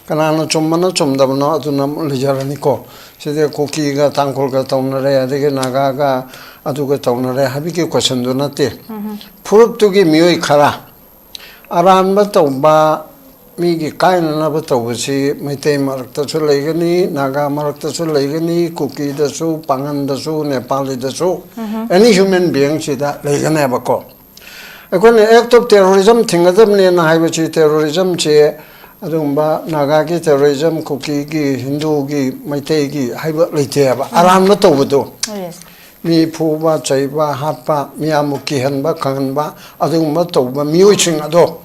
ꯀꯅꯥꯅ ꯆꯨꯝꯕꯅꯣ ꯆꯨꯝꯗꯕꯅꯣ ꯑꯗꯨꯅ ꯑꯃꯨꯛ ꯂꯩꯖꯔꯅꯤꯀꯣ꯫ ꯁꯤꯗꯤ ꯀꯨꯀꯤꯒ ꯇꯥꯡꯈꯨꯜꯒ ꯇꯧꯅꯔꯦ, ꯑꯗꯒꯤ ꯅꯥꯒꯥꯒ ꯑꯗꯨꯒ ꯇꯧꯅꯔꯦ ꯍꯥꯏꯕꯒꯤ question ꯗꯨ ꯅꯠꯇꯦ꯫ ꯐꯨꯔꯨꯞꯇꯨꯒꯤ ꯃꯤꯑꯣꯏ ꯈꯔ ꯑꯔꯥꯟꯕ ꯇꯧꯕ, ꯃꯤꯒꯤ ꯀꯥꯏꯅꯅꯕ ꯇꯧꯕꯁꯤ ꯃꯩꯇꯩ ꯃꯔꯛꯇꯁꯨ ꯂꯩꯒꯅꯤ, ꯅꯥꯒꯥ ꯃꯔꯛꯇꯁꯨ ꯂꯩꯒꯅꯤ, ꯀꯨꯀꯤꯗꯁꯨ, ꯄꯥꯉꯟꯗꯁꯨ, ꯅꯦꯄꯥꯂꯤꯗꯁꯨ, any human being ꯁꯤꯗ ꯂꯩꯒꯅꯦꯕꯀꯣ꯫ ꯑꯩꯈꯣꯏꯅ act of terrorism ꯊꯤꯡꯒꯗꯕꯅꯦꯅ ꯍꯥꯏꯕꯁꯤ, terrorism ꯁꯦ ꯑꯗꯨꯒꯨꯝꯕ ꯅꯥꯒꯥꯒꯤ terrorism, ꯀꯨꯀꯤꯒꯤ, ꯍꯤꯟꯗꯨꯒꯤ, ꯃꯩꯇꯩꯒꯤ ꯍꯥꯏꯕ ꯂꯩꯇꯦꯕ꯫ ꯑꯔꯥꯟꯕ ꯇꯧꯕꯗꯣ, Yes. ꯃꯤ ꯐꯨꯕ, ꯆꯩꯕ, ꯍꯥꯠꯄ, ꯃꯤꯌꯥꯝꯕꯨ ꯀꯤꯍꯟꯕ, ꯈꯪꯍꯟꯕ, ꯑꯗꯨꯒꯨꯝꯕ ꯇꯧꯕ ꯃꯤꯑꯣꯏꯁꯤꯡ ꯑꯗꯣ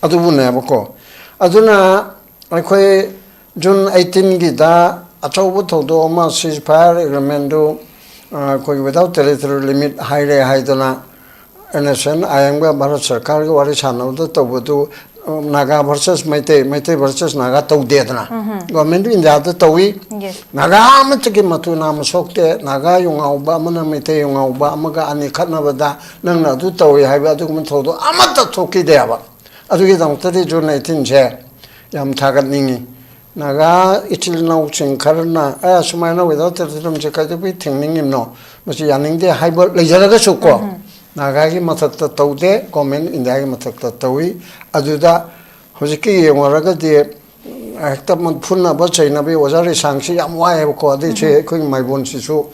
ꯑꯗꯨꯕꯨꯅꯦꯕꯀꯣ꯫ ꯑꯗꯨꯅ ꯑꯩꯈꯣꯏ June eighteen ꯒꯤꯗ ꯑꯆꯧꯕ ꯊꯧꯗꯣꯛ ꯑꯃ, ceasefire agreement ꯗꯨ, ꯑ, ꯑꯩꯈꯣꯏꯒꯤ without territorial limit ꯍꯥꯏꯔꯦ ꯍꯥꯏꯗꯅ ꯑꯦꯟ ꯑꯦꯁ ꯑꯦꯟ ꯑꯥꯏ ꯑꯦꯝꯒ ꯚꯥꯔꯠ ꯁꯔꯀꯥꯔꯒ ꯋꯥꯔꯤ ꯁꯥꯟꯅꯕꯗ ꯇꯧꯕꯗꯨ, ꯅꯥꯒꯥ ꯚꯔꯁꯦꯁ ꯃꯩꯇꯩ, ꯃꯩꯇꯩ ꯚꯔꯁꯦꯁ ꯅꯥꯒꯥ ꯇꯧꯗꯦꯗꯅ꯫ ꯒꯣꯔꯃꯦꯟ ꯑꯣꯐ ꯏꯟꯗꯤꯌꯥꯗ ꯇꯧꯏ꯫ ꯅꯥꯒꯥ ꯑꯃꯠꯇꯒꯤ ꯃꯇꯨ ꯅꯥꯝꯃ ꯁꯣꯛꯇꯦ꯫ ꯅꯥꯒꯥ ꯌꯨ ꯉꯥꯎꯕ ꯑꯃꯅ ꯃꯩꯇꯩ ꯌꯨ ꯉꯥꯎꯕ ꯑꯃꯒ ꯑꯅꯤ ꯈꯠꯅꯕꯗ ꯅꯪꯅ ꯑꯗꯨ ꯇꯧꯏ ꯍꯥꯏꯕ ꯑꯗꯨꯒꯨꯝꯕ ꯊꯧꯗꯣꯛ ꯑꯃꯠꯇ ꯊꯣꯛꯈꯤꯗꯦꯕ꯫ ꯑꯗꯨꯒꯤꯗꯃꯛꯇꯗꯤ ꯖꯨꯟ ꯑꯩꯠꯇꯤꯟꯁꯦ ꯌꯥꯝ ꯊꯥꯒꯠꯅꯤꯡꯉꯤ꯫ ꯅꯥꯒꯥ ꯏꯆꯤꯜ ꯏꯅꯥꯎꯁꯤꯡ ꯈꯔꯅ "ꯑꯦ, ꯁꯨꯃꯥꯏꯅ ꯋꯤꯗꯥꯎꯠ ꯇꯦꯔꯤꯇꯣꯔꯤꯌꯝꯁꯦ ꯀꯩꯗꯧꯕꯩ ꯊꯤꯡꯅꯤꯡꯉꯤꯕꯅꯣ? ꯃꯁꯤ ꯌꯥꯅꯤꯡꯗꯦ" ꯍꯥꯏꯕ ꯂꯩꯖꯔꯒꯁꯨ ꯀꯣ, ꯅꯥꯒꯥꯒꯤ ꯃꯊꯛꯇ ꯇꯧꯗꯦ, ꯒꯣꯔꯃꯦꯟ ꯏꯟꯗꯤꯌꯥꯒꯤ ꯃꯊꯛꯇ ꯇꯧꯏ꯫ ꯑꯗꯨꯗ ꯍꯧꯖꯤꯛꯀꯤ ꯌꯦꯡꯉꯨꯔꯒꯗꯤ ꯍꯦꯛꯇ ꯐꯨꯅꯕ ꯆꯩꯅꯕꯒꯤ ꯑꯣꯖꯥ ꯂꯩꯁꯥꯡꯁꯤ ꯌꯥꯝ ꯋꯥꯏꯑꯦꯕꯀꯣ꯫ ꯑꯗꯩꯁꯦ ꯑꯩꯈꯣꯏ ꯃꯥꯏꯕꯣꯟꯁꯤꯁꯨ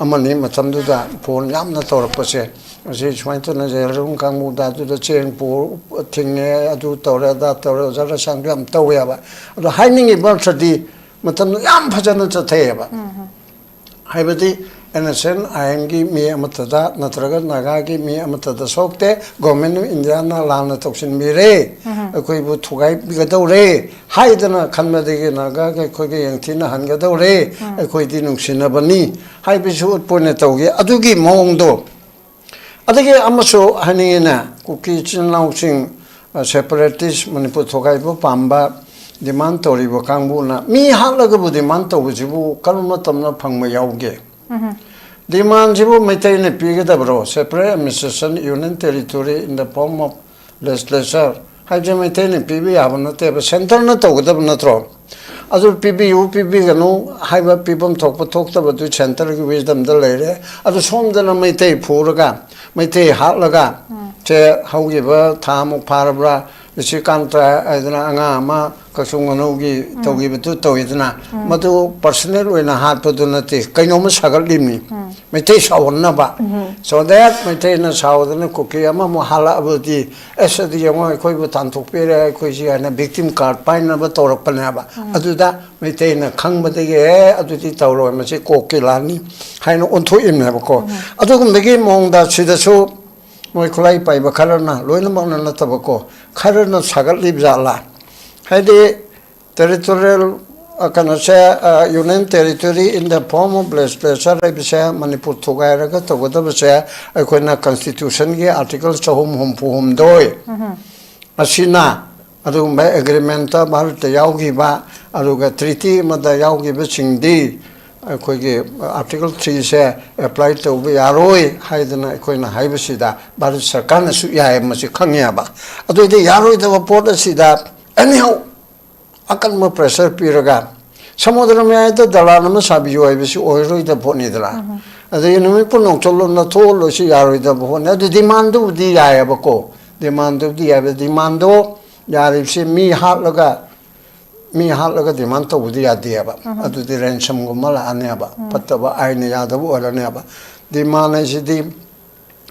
ꯑꯃꯅꯤ ꯃꯇꯝꯗꯨꯗ ꯐꯣꯟ ꯌꯥꯝꯅ ꯇꯧꯔꯛꯄꯁꯦ꯫ ꯑꯁꯤ ꯁꯨꯃꯥꯏꯅ ꯇꯧꯅ ꯖꯦꯔꯨꯝ ꯀꯥꯡꯕꯨꯗ ꯑꯗꯨꯗ ꯆꯦꯡ ꯄꯨ-, ꯊꯤꯡꯉꯦ, ꯑꯗꯨ ꯇꯧꯔꯦ, ꯑꯗꯥ ꯇꯧꯔꯦ, ꯑꯣꯖꯥ ꯂꯩꯁꯥꯡꯁꯨ ꯌꯥꯝ ꯇꯧꯋꯦꯕ꯫ ꯑꯗꯣ ꯍꯥꯏꯅꯤꯡꯉꯤꯕ ꯑꯃꯁꯨꯗꯤ ꯃꯇꯝꯗꯨ ꯌꯥꯝ ꯐꯖꯅ ꯆꯠꯊꯩꯑꯕ꯫ ꯍꯥꯏꯕꯗꯤ ꯑꯦꯟ ꯑꯦꯁ ꯑꯦꯟ ꯑꯥꯏ ꯑꯦꯝꯒꯤ ꯃꯤ ꯑꯃꯠꯇꯗ ꯅꯠꯇ꯭ꯔꯒ ꯅꯥꯒꯥꯒꯤ ꯃꯤ ꯑꯃꯠꯇꯗ ꯁꯣꯛꯇꯦ꯫ ꯒꯣꯔꯃꯦꯟ ꯑꯣꯐ ꯏꯟꯗꯤꯌꯥꯅ ꯂꯥꯟꯅ ꯇꯧꯁꯤꯟꯕꯤꯔꯦ, ꯑꯩꯈꯣꯏꯕꯨ ꯊꯨꯒꯥꯏꯕꯤꯒꯗꯧꯔꯦ ꯍꯥꯏꯗꯅ ꯈꯟꯕꯗꯒꯤ ꯅꯥꯒꯥꯒ ꯑꯩꯈꯣꯏꯒ ꯌꯦꯡꯊꯤꯅ ꯍꯟꯒꯗꯧꯔꯦ, ꯑꯩꯈꯣꯏꯗꯤ ꯅꯨꯡꯁꯤꯅꯕꯅꯤ ꯍꯥꯏꯕꯁꯨ ꯎꯠꯄ ꯑꯣꯏꯅ ꯇꯧꯈꯤ꯫ ꯑꯗꯨꯒꯤ ꯃꯑꯣꯡꯗꯣ꯫ ꯑꯗꯒꯤ ꯑꯃꯁꯨ ꯍꯥꯏꯅꯤꯡꯉꯤꯅꯦ, ꯀꯨꯀꯤ ꯏꯆꯤꯜ ꯏꯅꯥꯎꯁꯤꯡ, ꯑ, ꯁꯦꯄꯔꯦꯇꯤꯁ, ꯃꯅꯤꯄꯨꯔ ꯊꯨꯒꯥꯏꯕ ꯄꯥꯝꯕ ꯗꯤꯃꯥꯟ ꯇꯧꯔꯤꯕ ꯀꯥꯡꯕꯨꯅ ꯃꯤ ꯍꯥꯠꯂꯒꯕꯨ ꯗꯤꯃꯥꯟ ꯇꯧꯕꯁꯤꯕꯨ ꯀꯔꯝꯕ ꯃꯇꯝꯗ ꯐꯪꯕ ꯌꯥꯎꯒꯦ? ꯗꯤꯃꯥꯟꯁꯤꯕꯨ ꯃꯩꯇꯩꯅ ꯄꯤꯒꯗꯕ꯭ꯔꯣ? Separate administration, union territory in the form of legislature ꯍꯥꯏꯕꯁꯦ ꯃꯩꯇꯩꯅ ꯄꯤꯕ ꯌꯥꯕ ꯅꯠꯇꯦꯕ, ꯁꯦꯟꯇꯔꯅ ꯇꯧꯒꯗꯕ ꯅꯠꯇ꯭ꯔꯣ? ꯑꯗꯨ ꯄꯤꯕꯤꯌꯨ, ꯄꯤꯕꯤꯒꯅꯨ ꯍꯥꯏꯕ ꯄꯤꯐꯝ ꯊꯣꯛꯄ ꯊꯣꯛꯇꯕꯗꯨ ꯁꯦꯟꯇꯔꯒꯤ ꯋꯤꯁꯗꯝꯗ ꯂꯩꯔꯦ꯫ ꯑꯗꯨ ꯁꯣꯝꯗꯅ ꯃꯩꯇꯩ ꯐꯨꯔꯒ, ꯃꯩꯇꯩ ꯍꯥꯠꯂꯒ, ꯁꯦ ꯍꯧꯈꯤꯕ ꯊꯥꯃꯨꯛ ꯐꯥꯔꯕ꯭ꯔꯥ, ꯅꯤꯁꯤꯀꯥꯟꯇ ꯍꯥꯏꯗꯅ ꯑꯉꯥꯡ ꯑꯃ ꯀꯛꯆꯤꯡ ꯈꯨꯅꯧꯒꯤ ꯇꯧꯈꯤꯕꯗꯨ ꯇꯧꯋꯤꯗꯅ, ꯃꯗꯨ ꯄꯔꯁꯅꯦꯜ ꯑꯣꯏꯅ ꯍꯥꯠꯄꯗꯨ ꯅꯠꯇꯦ, ꯀꯩꯅꯣꯝꯃ ꯁꯥꯒꯠꯂꯤꯕꯅꯤ꯫ ꯃꯩꯇꯩ ꯁꯥꯎꯍꯟꯅꯕ꯫ So that ꯃꯩꯇꯩꯅ ꯁꯥꯎꯗꯅ ꯀꯨꯀꯤ ꯑꯃꯃꯨꯛ ꯍꯥꯠꯂꯛꯑꯕꯗꯤ, "ꯑꯁ, ꯑꯗꯨ ꯌꯦꯡꯉꯣ, ꯑꯩꯈꯣꯏꯕꯨ ꯇꯥꯟꯊꯣꯛꯄꯤꯔꯦ ꯑꯩꯈꯣꯏꯁꯤ" ꯍꯥꯏꯅ ꯚꯤꯛꯇꯤꯝ ꯀꯥꯔꯗ ꯄꯥꯏꯅꯕ ꯇꯧꯔꯛꯄꯅꯦꯕ꯫ ꯑꯗꯨꯗ ꯃꯩꯇꯩꯅ ꯈꯪꯕꯗꯒꯤ, "ꯑꯦ, ꯑꯗꯨꯗꯤ ꯇꯧꯔꯣꯏ, ꯃꯁꯤ ꯀꯣꯛꯀꯤ ꯂꯥꯟꯅꯤ" ꯍꯥꯏꯅ ꯑꯣꯟꯊꯣꯛꯏꯕꯅꯦꯕꯀꯣ꯫ ꯑꯗꯨꯒꯨꯝꯕꯒꯤ ꯃꯑꯣꯡꯗ ꯁꯤꯗꯁꯨ ꯃꯣꯏ ꯈꯨꯠꯂꯥꯏ ꯄꯥꯏꯕ ꯈꯔꯅ, ꯂꯣꯏꯅꯃꯛꯅ ꯅꯠꯇꯕꯀꯣ, ꯈꯔꯅ ꯁꯥꯒꯠꯂꯤꯕ ꯖꯥꯠꯂꯥ? ꯍꯥꯏꯗꯤ, ꯇꯦꯔꯤꯇꯣꯔꯤꯌꯦꯜ ꯑ, ꯀꯩꯅꯣꯁꯦ, ꯑ, Union Territory in the form of legislature ꯍꯥꯏꯕꯁꯦ, ꯃꯅꯤꯄꯨꯔ ꯊꯨꯒꯥꯏꯔꯒ ꯇꯧꯒꯗꯕꯁꯦ, ꯑꯩꯈꯣꯏꯅ Constitution ꯒꯤ Article ꯆꯍꯨꯝ ꯍꯨꯝꯐꯨ ꯍꯨꯝꯗꯣꯏ ꯑꯁꯤꯅ ꯑꯗꯨꯒꯨꯝꯕ agreement ꯇ ꯚꯥꯔꯠꯇ ꯌꯥꯎꯈꯤꯕ, ꯑꯗꯨꯒ treaty ꯑꯃꯗ ꯌꯥꯎꯈꯤꯕꯁꯤꯡꯗꯤ ꯑꯩꯈꯣꯏꯒꯤ Article three ꯁꯦ apply ꯇꯧꯕ ꯌꯥꯔꯣꯏ ꯍꯥꯏꯗꯅ ꯑꯩꯈꯣꯏꯅ ꯍꯥꯏꯕꯁꯤꯗ ꯚꯥꯔꯠ ꯁꯔꯀꯥꯔꯅꯁꯨ ꯌꯥꯏ, ꯃꯁꯤ ꯈꯪꯉꯦꯕ꯫ ꯑꯗꯨꯏꯗꯤ ꯌꯥꯔꯣꯏꯗꯕ ꯄꯣꯠ ꯑꯁꯤꯗ anyhow ꯑꯀꯟꯕ pressure ꯄꯤꯔꯒ ꯁꯃꯨꯗ꯭ꯔ ꯃꯌꯥꯏꯗ ꯗꯂꯥꯟ ꯑꯃ ꯁꯥꯕꯤꯌꯨ ꯍꯥꯏꯕꯁꯤ ꯑꯣꯏꯔꯣꯏꯗꯕ ꯄꯣꯠꯅꯤꯗꯅ꯫ ꯑꯗꯒꯤ ꯅꯨꯃꯤꯠ ꯄꯨꯝꯅꯃꯛ ꯆꯣꯠꯂꯣꯝꯅ ꯊꯣꯛꯍꯜꯂꯣꯏꯁꯤ ꯌꯥꯔꯣꯏꯗꯕ ꯄꯣꯠꯅꯤ꯫ ꯑꯗꯨ demand ꯗꯨꯕꯨꯗꯤ ꯌꯥꯏꯑꯕꯀꯣ, demand ꯗꯨꯕꯨꯗꯤ ꯌꯥꯏꯕ꯫ Demand ꯗꯣ ꯌꯥꯔꯤꯕꯁꯤ ꯃꯤ ꯍꯥꯠꯂꯒ, ꯃꯤ ꯍꯥꯠꯂꯒ demand ꯇꯧꯕꯗꯤ ꯌꯥꯗꯦꯕ꯫ ꯑꯗꯨꯗꯤ ransom ꯒꯨꯝꯕ ꯂꯥꯛꯑꯅꯦꯕ, ꯐꯠꯇꯕ ꯑꯥꯏꯟꯅ ꯌꯥꯗꯕ ꯑꯣꯏꯔꯅꯦꯕ꯫ Demand ꯍꯥꯏꯁꯤꯗꯤ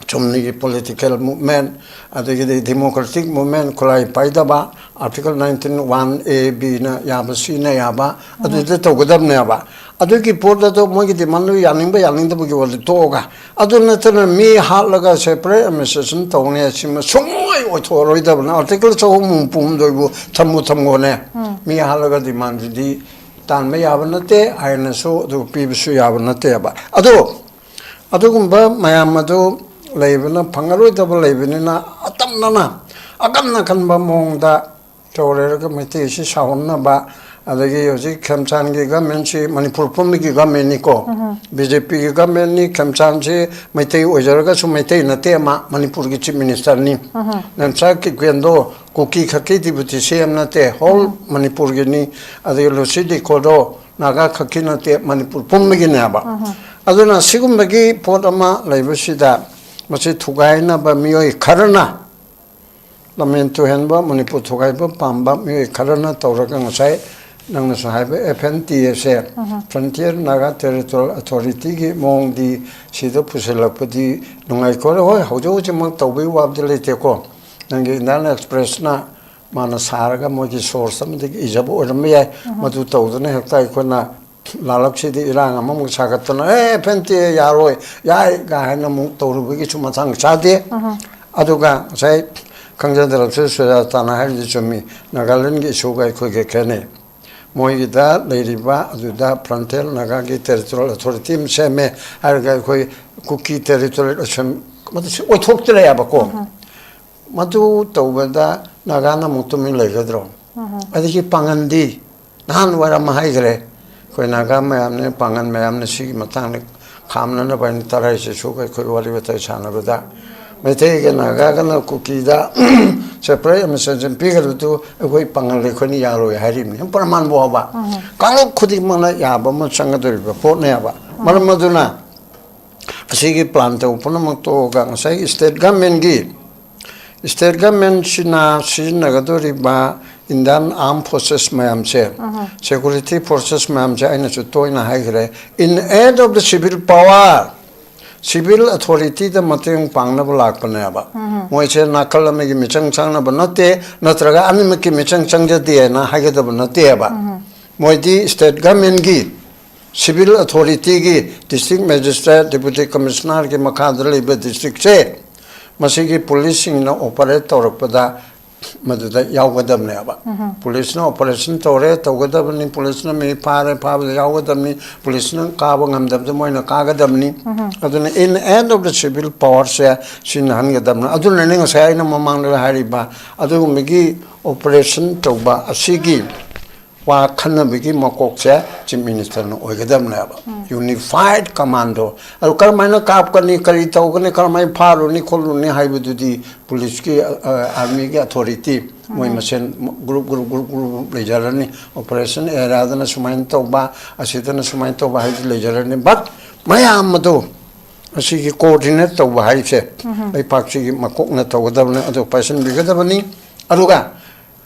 ꯆꯨꯝꯅꯒꯤ political movement, ꯑꯗꯒꯤꯗꯤ democratic movement, ꯈꯨꯠꯂꯥꯏ ꯄꯥꯏꯗꯕ, Article nineteen one A B ꯅ ꯌꯥꯕ, C ꯅ ꯌꯥꯕ, ꯑꯗꯨꯗ ꯇꯧꯒꯗꯕꯅꯦꯕ꯫ ꯑꯗꯨꯒꯤ ꯄꯣꯠ ꯑꯗꯣ ꯃꯣꯏꯒꯤ demand ꯗꯨ ꯌꯥꯅꯤꯡꯕ ꯌꯥꯅꯤꯡꯗꯕꯒꯤ ꯋꯥꯗꯤ ꯇꯣꯛꯑꯒ, ꯑꯗꯨ ꯅꯠꯇꯅ ꯃꯤ ꯍꯥꯠꯂꯒ separate administration ꯇꯧꯅꯤ ꯍꯥꯏꯁꯤꯃ ꯁꯨꯡꯑꯣꯏ ꯑꯣꯏꯊꯣꯛꯑꯔꯣꯏꯗꯕꯅ꯫ Article ꯆꯍꯨꯝ ꯍꯨꯝꯐꯨ ꯍꯨꯝꯗꯣꯏꯕꯨ ꯊꯝꯃꯨ ꯊꯝꯃꯣꯅꯦ, ꯃꯤ ꯍꯥꯠꯂꯒ demand ꯗꯨꯗꯤ ꯇꯥꯟꯕ ꯌꯥꯕ ꯅꯠꯇꯦ, ꯑꯥꯏꯟꯅꯁꯨ ꯑꯗꯨ ꯄꯤꯕꯁꯨ ꯌꯥꯕ ꯅꯠꯇꯦꯕ꯫ ꯑꯗꯣ ꯑꯗꯨꯒꯨꯝꯕ ꯃꯌꯥꯝ ꯑꯗꯨ ꯂꯩꯕꯅ, ꯐꯪꯉꯔꯣꯏꯗꯕ ꯂꯩꯕꯅꯤꯅ, ꯑꯇꯝꯅꯅ ꯑꯀꯟ ꯑꯀꯟꯕ ꯃꯑꯣꯡꯗ ꯆꯧꯔꯦꯔꯒ ꯃꯩꯇꯩꯁꯤ ꯁꯥꯎꯍꯟꯅꯕ, ꯑꯗꯒꯤ ꯍꯧꯖꯤꯛ ꯈꯦꯝꯆꯥꯟꯒꯤ government ꯁꯤ ꯃꯅꯤꯄꯨꯔ ꯄꯨꯝꯕꯒꯤ government ꯅꯤꯀꯣ, B J P ꯒꯤ government ꯅꯤ, ꯈꯦꯝꯆꯥꯟꯁꯤ ꯃꯩꯇꯩ ꯑꯣꯏꯖꯔꯒꯁꯨ ꯃꯩꯇꯩ ꯅꯠꯇꯦ, ꯃꯥ ꯃꯅꯤꯄꯨꯔꯒꯤ chief minister ꯅꯤ꯫ ꯅꯦꯝꯆꯥ ꯀꯤꯄꯦꯟꯗꯣ ꯀꯨꯀꯤ ꯈꯛꯀꯤ deputy C M ꯅꯠꯇꯦ, whole ꯃꯅꯤꯄꯨꯔꯒꯤꯅꯤ꯫ ꯑꯗꯒꯤ ꯂꯨꯁꯤ ꯗꯤꯈꯣꯗꯣ ꯅꯥꯒꯥ ꯈꯛꯀꯤ ꯅꯠꯇꯦ, ꯃꯅꯤꯄꯨꯔ ꯄꯨꯝꯕꯒꯤꯅꯦꯕ꯫ ꯑꯗꯨꯅ ꯁꯤꯒꯨꯝꯕꯒꯤ ꯄꯣꯠ ꯑꯃ ꯂꯩꯕꯁꯤꯗ ꯃꯁꯤ ꯊꯨꯒꯥꯏꯅꯕ ꯃꯤꯑꯣꯏ ꯈꯔꯅ, ꯂꯝꯍꯦꯟ ꯇꯨꯍꯦꯟꯕ, ꯃꯅꯤꯄꯨꯔ ꯊꯨꯒꯥꯏꯕ ꯄꯥꯝꯕ ꯃꯤꯑꯣꯏ ꯈꯔꯅ ꯇꯧꯔꯒ ꯉꯁꯥꯏ ꯅꯪꯅꯁꯨ ꯍꯥꯏꯕ F N T A say, Frontier Naga Territorial Authority ꯒꯤ ꯃꯑꯣꯡꯗꯤ ꯁꯤꯗ ꯄꯨꯁꯤꯜꯂꯛꯄꯗꯤ ꯅꯨꯡꯉꯥꯏꯈꯣꯔꯦ꯫ ꯍꯣꯏ, ꯍꯧꯖꯤꯛ ꯍꯧꯖꯤꯛꯃꯛ ꯇꯧꯕꯒꯤ ꯋꯥꯕꯗꯤ ꯂꯩꯇꯦꯀꯣ꯫ ꯅꯪꯒꯤ Indian Express ꯅ ꯃꯥꯅ ꯁꯥꯔꯒ ꯃꯣꯏꯒꯤ source ꯑꯃꯗꯒꯤ ꯏꯖꯕ ꯑꯣꯏꯔꯝꯕ ꯌꯥꯏ꯫ ꯃꯗꯨ ꯇꯧꯗꯅ ꯍꯦꯛꯇ ꯑꯩꯈꯣꯏꯅ ꯂꯥꯜꯂꯛꯁꯤꯗꯤ ꯏꯔꯥꯡ ꯑꯃꯃꯨꯛ ꯁꯥꯒꯠꯇꯅ, "ꯑꯦ, F N T A ꯌꯥꯔꯣꯏ, ꯌꯥꯏ" ꯀꯥꯏꯅ ꯑꯃꯨꯛ ꯇꯧꯔꯨꯕꯒꯤꯁꯨ ꯃꯇꯥꯡ ꯆꯥꯗꯦ꯫ ꯑꯗꯨꯒ ꯉꯁꯥꯏ ꯈꯪꯖꯗ꯭ꯔꯕꯁꯨ ꯁꯨꯖꯥꯇꯥꯅ ꯍꯥꯏꯔꯤꯗꯨ ꯆꯨꯝꯃꯤ, ꯅꯥꯒꯥꯂꯦꯟꯒꯤ issue ꯒ ꯑꯩꯈꯣꯏꯒ ꯈꯦꯠꯅꯩ꯫ ꯃꯣꯏꯒꯤꯗ ꯂꯩꯔꯤꯕ ꯑꯗꯨꯗ Frontier Nagaꯒꯤ Territorial Authority ꯑꯃ ꯁꯦꯝꯃꯦ ꯍꯥꯏꯔꯒ ꯑꯩꯈꯣꯏ ꯀꯨꯀꯤ Territorial Assembly ꯃꯗꯨꯁꯨ ꯑꯣꯏꯊꯣꯛꯇ꯭ꯔꯦꯕꯀꯣ꯫ ꯃꯗꯨ ꯇꯧꯕꯗ ꯅꯥꯒꯥꯅ ꯑꯃꯨꯛ ꯇꯨꯃꯤꯟ ꯂꯩꯒꯗ꯭ꯔꯣ? ꯑꯗꯒꯤ ꯄꯥꯡꯒꯟꯗꯤ ꯅꯍꯥꯟ ꯋꯥꯏꯔꯝ ꯍꯥꯏꯈ꯭ꯔꯦ, ꯑꯩꯈꯣꯏ ꯅꯥꯒꯥ ꯃꯌꯥꯝꯅ, ꯄꯥꯡꯒꯟ ꯃꯌꯥꯝꯅ ꯁꯤꯒꯤ ꯃꯇꯥꯡꯗ ꯈꯥꯝꯅꯅꯕ ꯍꯥꯏꯅ ꯇꯔꯥꯏꯁꯤꯁꯨ ꯑꯩꯈꯣꯏ ꯋꯥꯔꯤ ꯋꯥꯇꯥꯏ ꯁꯥꯟꯅꯕꯗ ꯃꯩꯇꯩꯒ ꯅꯥꯒꯥꯒꯅ ꯀꯨꯀꯤꯗ separate administration ꯄꯤꯒꯗꯕꯗꯨ ꯑꯩꯈꯣꯏ ꯄꯥꯡꯒꯜ ꯑꯩꯈꯣꯏꯅ ꯌꯥꯔꯣꯏ ꯍꯥꯏꯔꯤꯕꯅꯤ꯫ ꯄ꯭ꯔꯃꯥꯟ ꯐꯥꯎꯕ ꯀꯥꯡꯂꯨꯞ ꯈꯨꯗꯤꯡꯃꯛꯅ ꯌꯥꯕ ꯑꯃ ꯆꯪꯒꯗꯧꯔꯤꯕ ꯄꯣꯠꯅꯦꯕ꯫ ꯃꯔꯝ ꯑꯗꯨꯅ ꯑꯁꯤꯒꯤ plan ꯇꯧꯕ ꯄꯨꯝꯅꯃꯛ ꯇꯣꯛꯑꯒ ꯉꯁꯥꯏꯒꯤ state governmentꯒꯤ, state governmentꯁꯤꯅ ꯁꯤꯖꯤꯟꯅꯒꯗꯧꯔꯤꯕ Indian Armed Forces ꯃꯌꯥꯝꯁꯦ, security forces ꯃꯌꯥꯝꯁꯦ ꯑꯩꯅꯁꯨ ꯇꯣꯏꯅ ꯍꯥꯏꯈ꯭ꯔꯦ, in aid of the civil power, civil authorityꯗ ꯃꯇꯦꯡ ꯄꯥꯡꯅꯕ ꯂꯥꯛꯄꯅꯦꯕ꯫ ꯃꯣꯏꯁꯦ ꯅꯥꯀꯜ ꯑꯃꯒꯤ ꯃꯤꯆꯪ ꯆꯪꯅꯕ ꯅꯠꯇꯦ, ꯅꯠꯇ꯭ꯔꯒ ꯑꯅꯤꯃꯛꯀꯤ ꯃꯤꯆꯪ ꯆꯪꯖꯗꯦꯅ ꯍꯥꯏꯒꯗꯕ ꯅꯠꯇꯦꯕ꯫ ꯃꯣꯏꯗꯤ state governmentꯒꯤ, civil authorityꯒꯤ, district magistrate, deputy commissionerꯒꯤ ꯃꯈꯥꯗ ꯂꯩꯕ districtꯁꯦ, ꯃꯁꯤꯒꯤ policeꯁꯤꯡꯅ operate ꯇꯧꯔꯛꯄꯗ ꯃꯗꯨꯗ ꯌꯥꯎꯒꯗꯕꯅꯦꯕ꯫ Policeꯅ operation ꯇꯧꯔꯦ, ꯇꯧꯒꯗꯕꯅꯤ, policeꯅ ꯃꯤ ꯐꯥꯔꯦ, ꯐꯥꯕꯗ ꯌꯥꯎꯒꯗꯕꯅꯤ, policeꯅ ꯀꯥꯕ ꯉꯝꯗꯕꯗ ꯃꯣꯏꯅ ꯀꯥꯒꯗꯕꯅꯤ꯫ ꯑꯗꯨꯅ in aid of the civil powerꯁꯦ ꯁꯤꯖꯤꯟꯅꯍꯟꯒꯗꯕꯅꯤ꯫ ꯑꯗꯨꯅꯅꯤ ꯉꯁꯥꯏ ꯑꯩꯅ ꯃꯃꯥꯡꯗ ꯍꯥꯏꯔꯤꯕ ꯑꯗꯨꯒꯨꯝꯕꯒꯤ operation ꯇꯧꯕ ꯑꯁꯤꯒꯤ ꯋꯥ ꯈꯟꯅꯕꯒꯤ ꯃꯀꯣꯛꯁꯦ chief ministerꯅ ꯑꯣꯏꯒꯗꯕꯅꯦꯕ꯫ Unified commando꯫ ꯑꯗꯨ ꯀꯔꯝꯍꯥꯏꯅ ꯀꯥꯞꯀꯅꯤ, ꯀꯔꯤ ꯇꯧꯒꯅꯤ, ꯀꯔꯝꯍꯥꯏꯅ ꯐꯥꯔꯨꯅꯤ ꯈꯣꯠꯂꯨꯅꯤ ꯍꯥꯏꯕꯗꯨꯗꯤ policeꯀꯤ, ꯑ, armyꯒꯤ authority ꯃꯣꯏ ꯃꯁꯦꯟ group, group, group, group ꯂꯩꯖꯔꯅꯤ꯫ Operation areaꯗꯅ ꯁꯨꯃꯥꯏꯅ ꯇꯧꯕ, ꯑꯁꯤꯗꯅ ꯁꯨꯃꯥꯏꯅ ꯇꯧꯕ ꯍꯥꯏꯕꯗꯤ ꯂꯩꯖꯔꯅꯤ꯫ But ꯃꯌꯥꯝ ꯑꯗꯨ ꯑꯁꯤꯒꯤ coordinate ꯇꯧꯕ ꯍꯥꯏꯁꯦ ꯂꯩꯄꯥꯛꯁꯤꯒꯤ ꯃꯀꯣꯛꯅ ꯇꯧꯒꯗꯕꯅꯤ, ꯑꯗꯨ ꯄꯥꯏꯁꯤꯟꯕꯤꯒꯗꯕꯅꯤ꯫ ꯑꯗꯨꯒ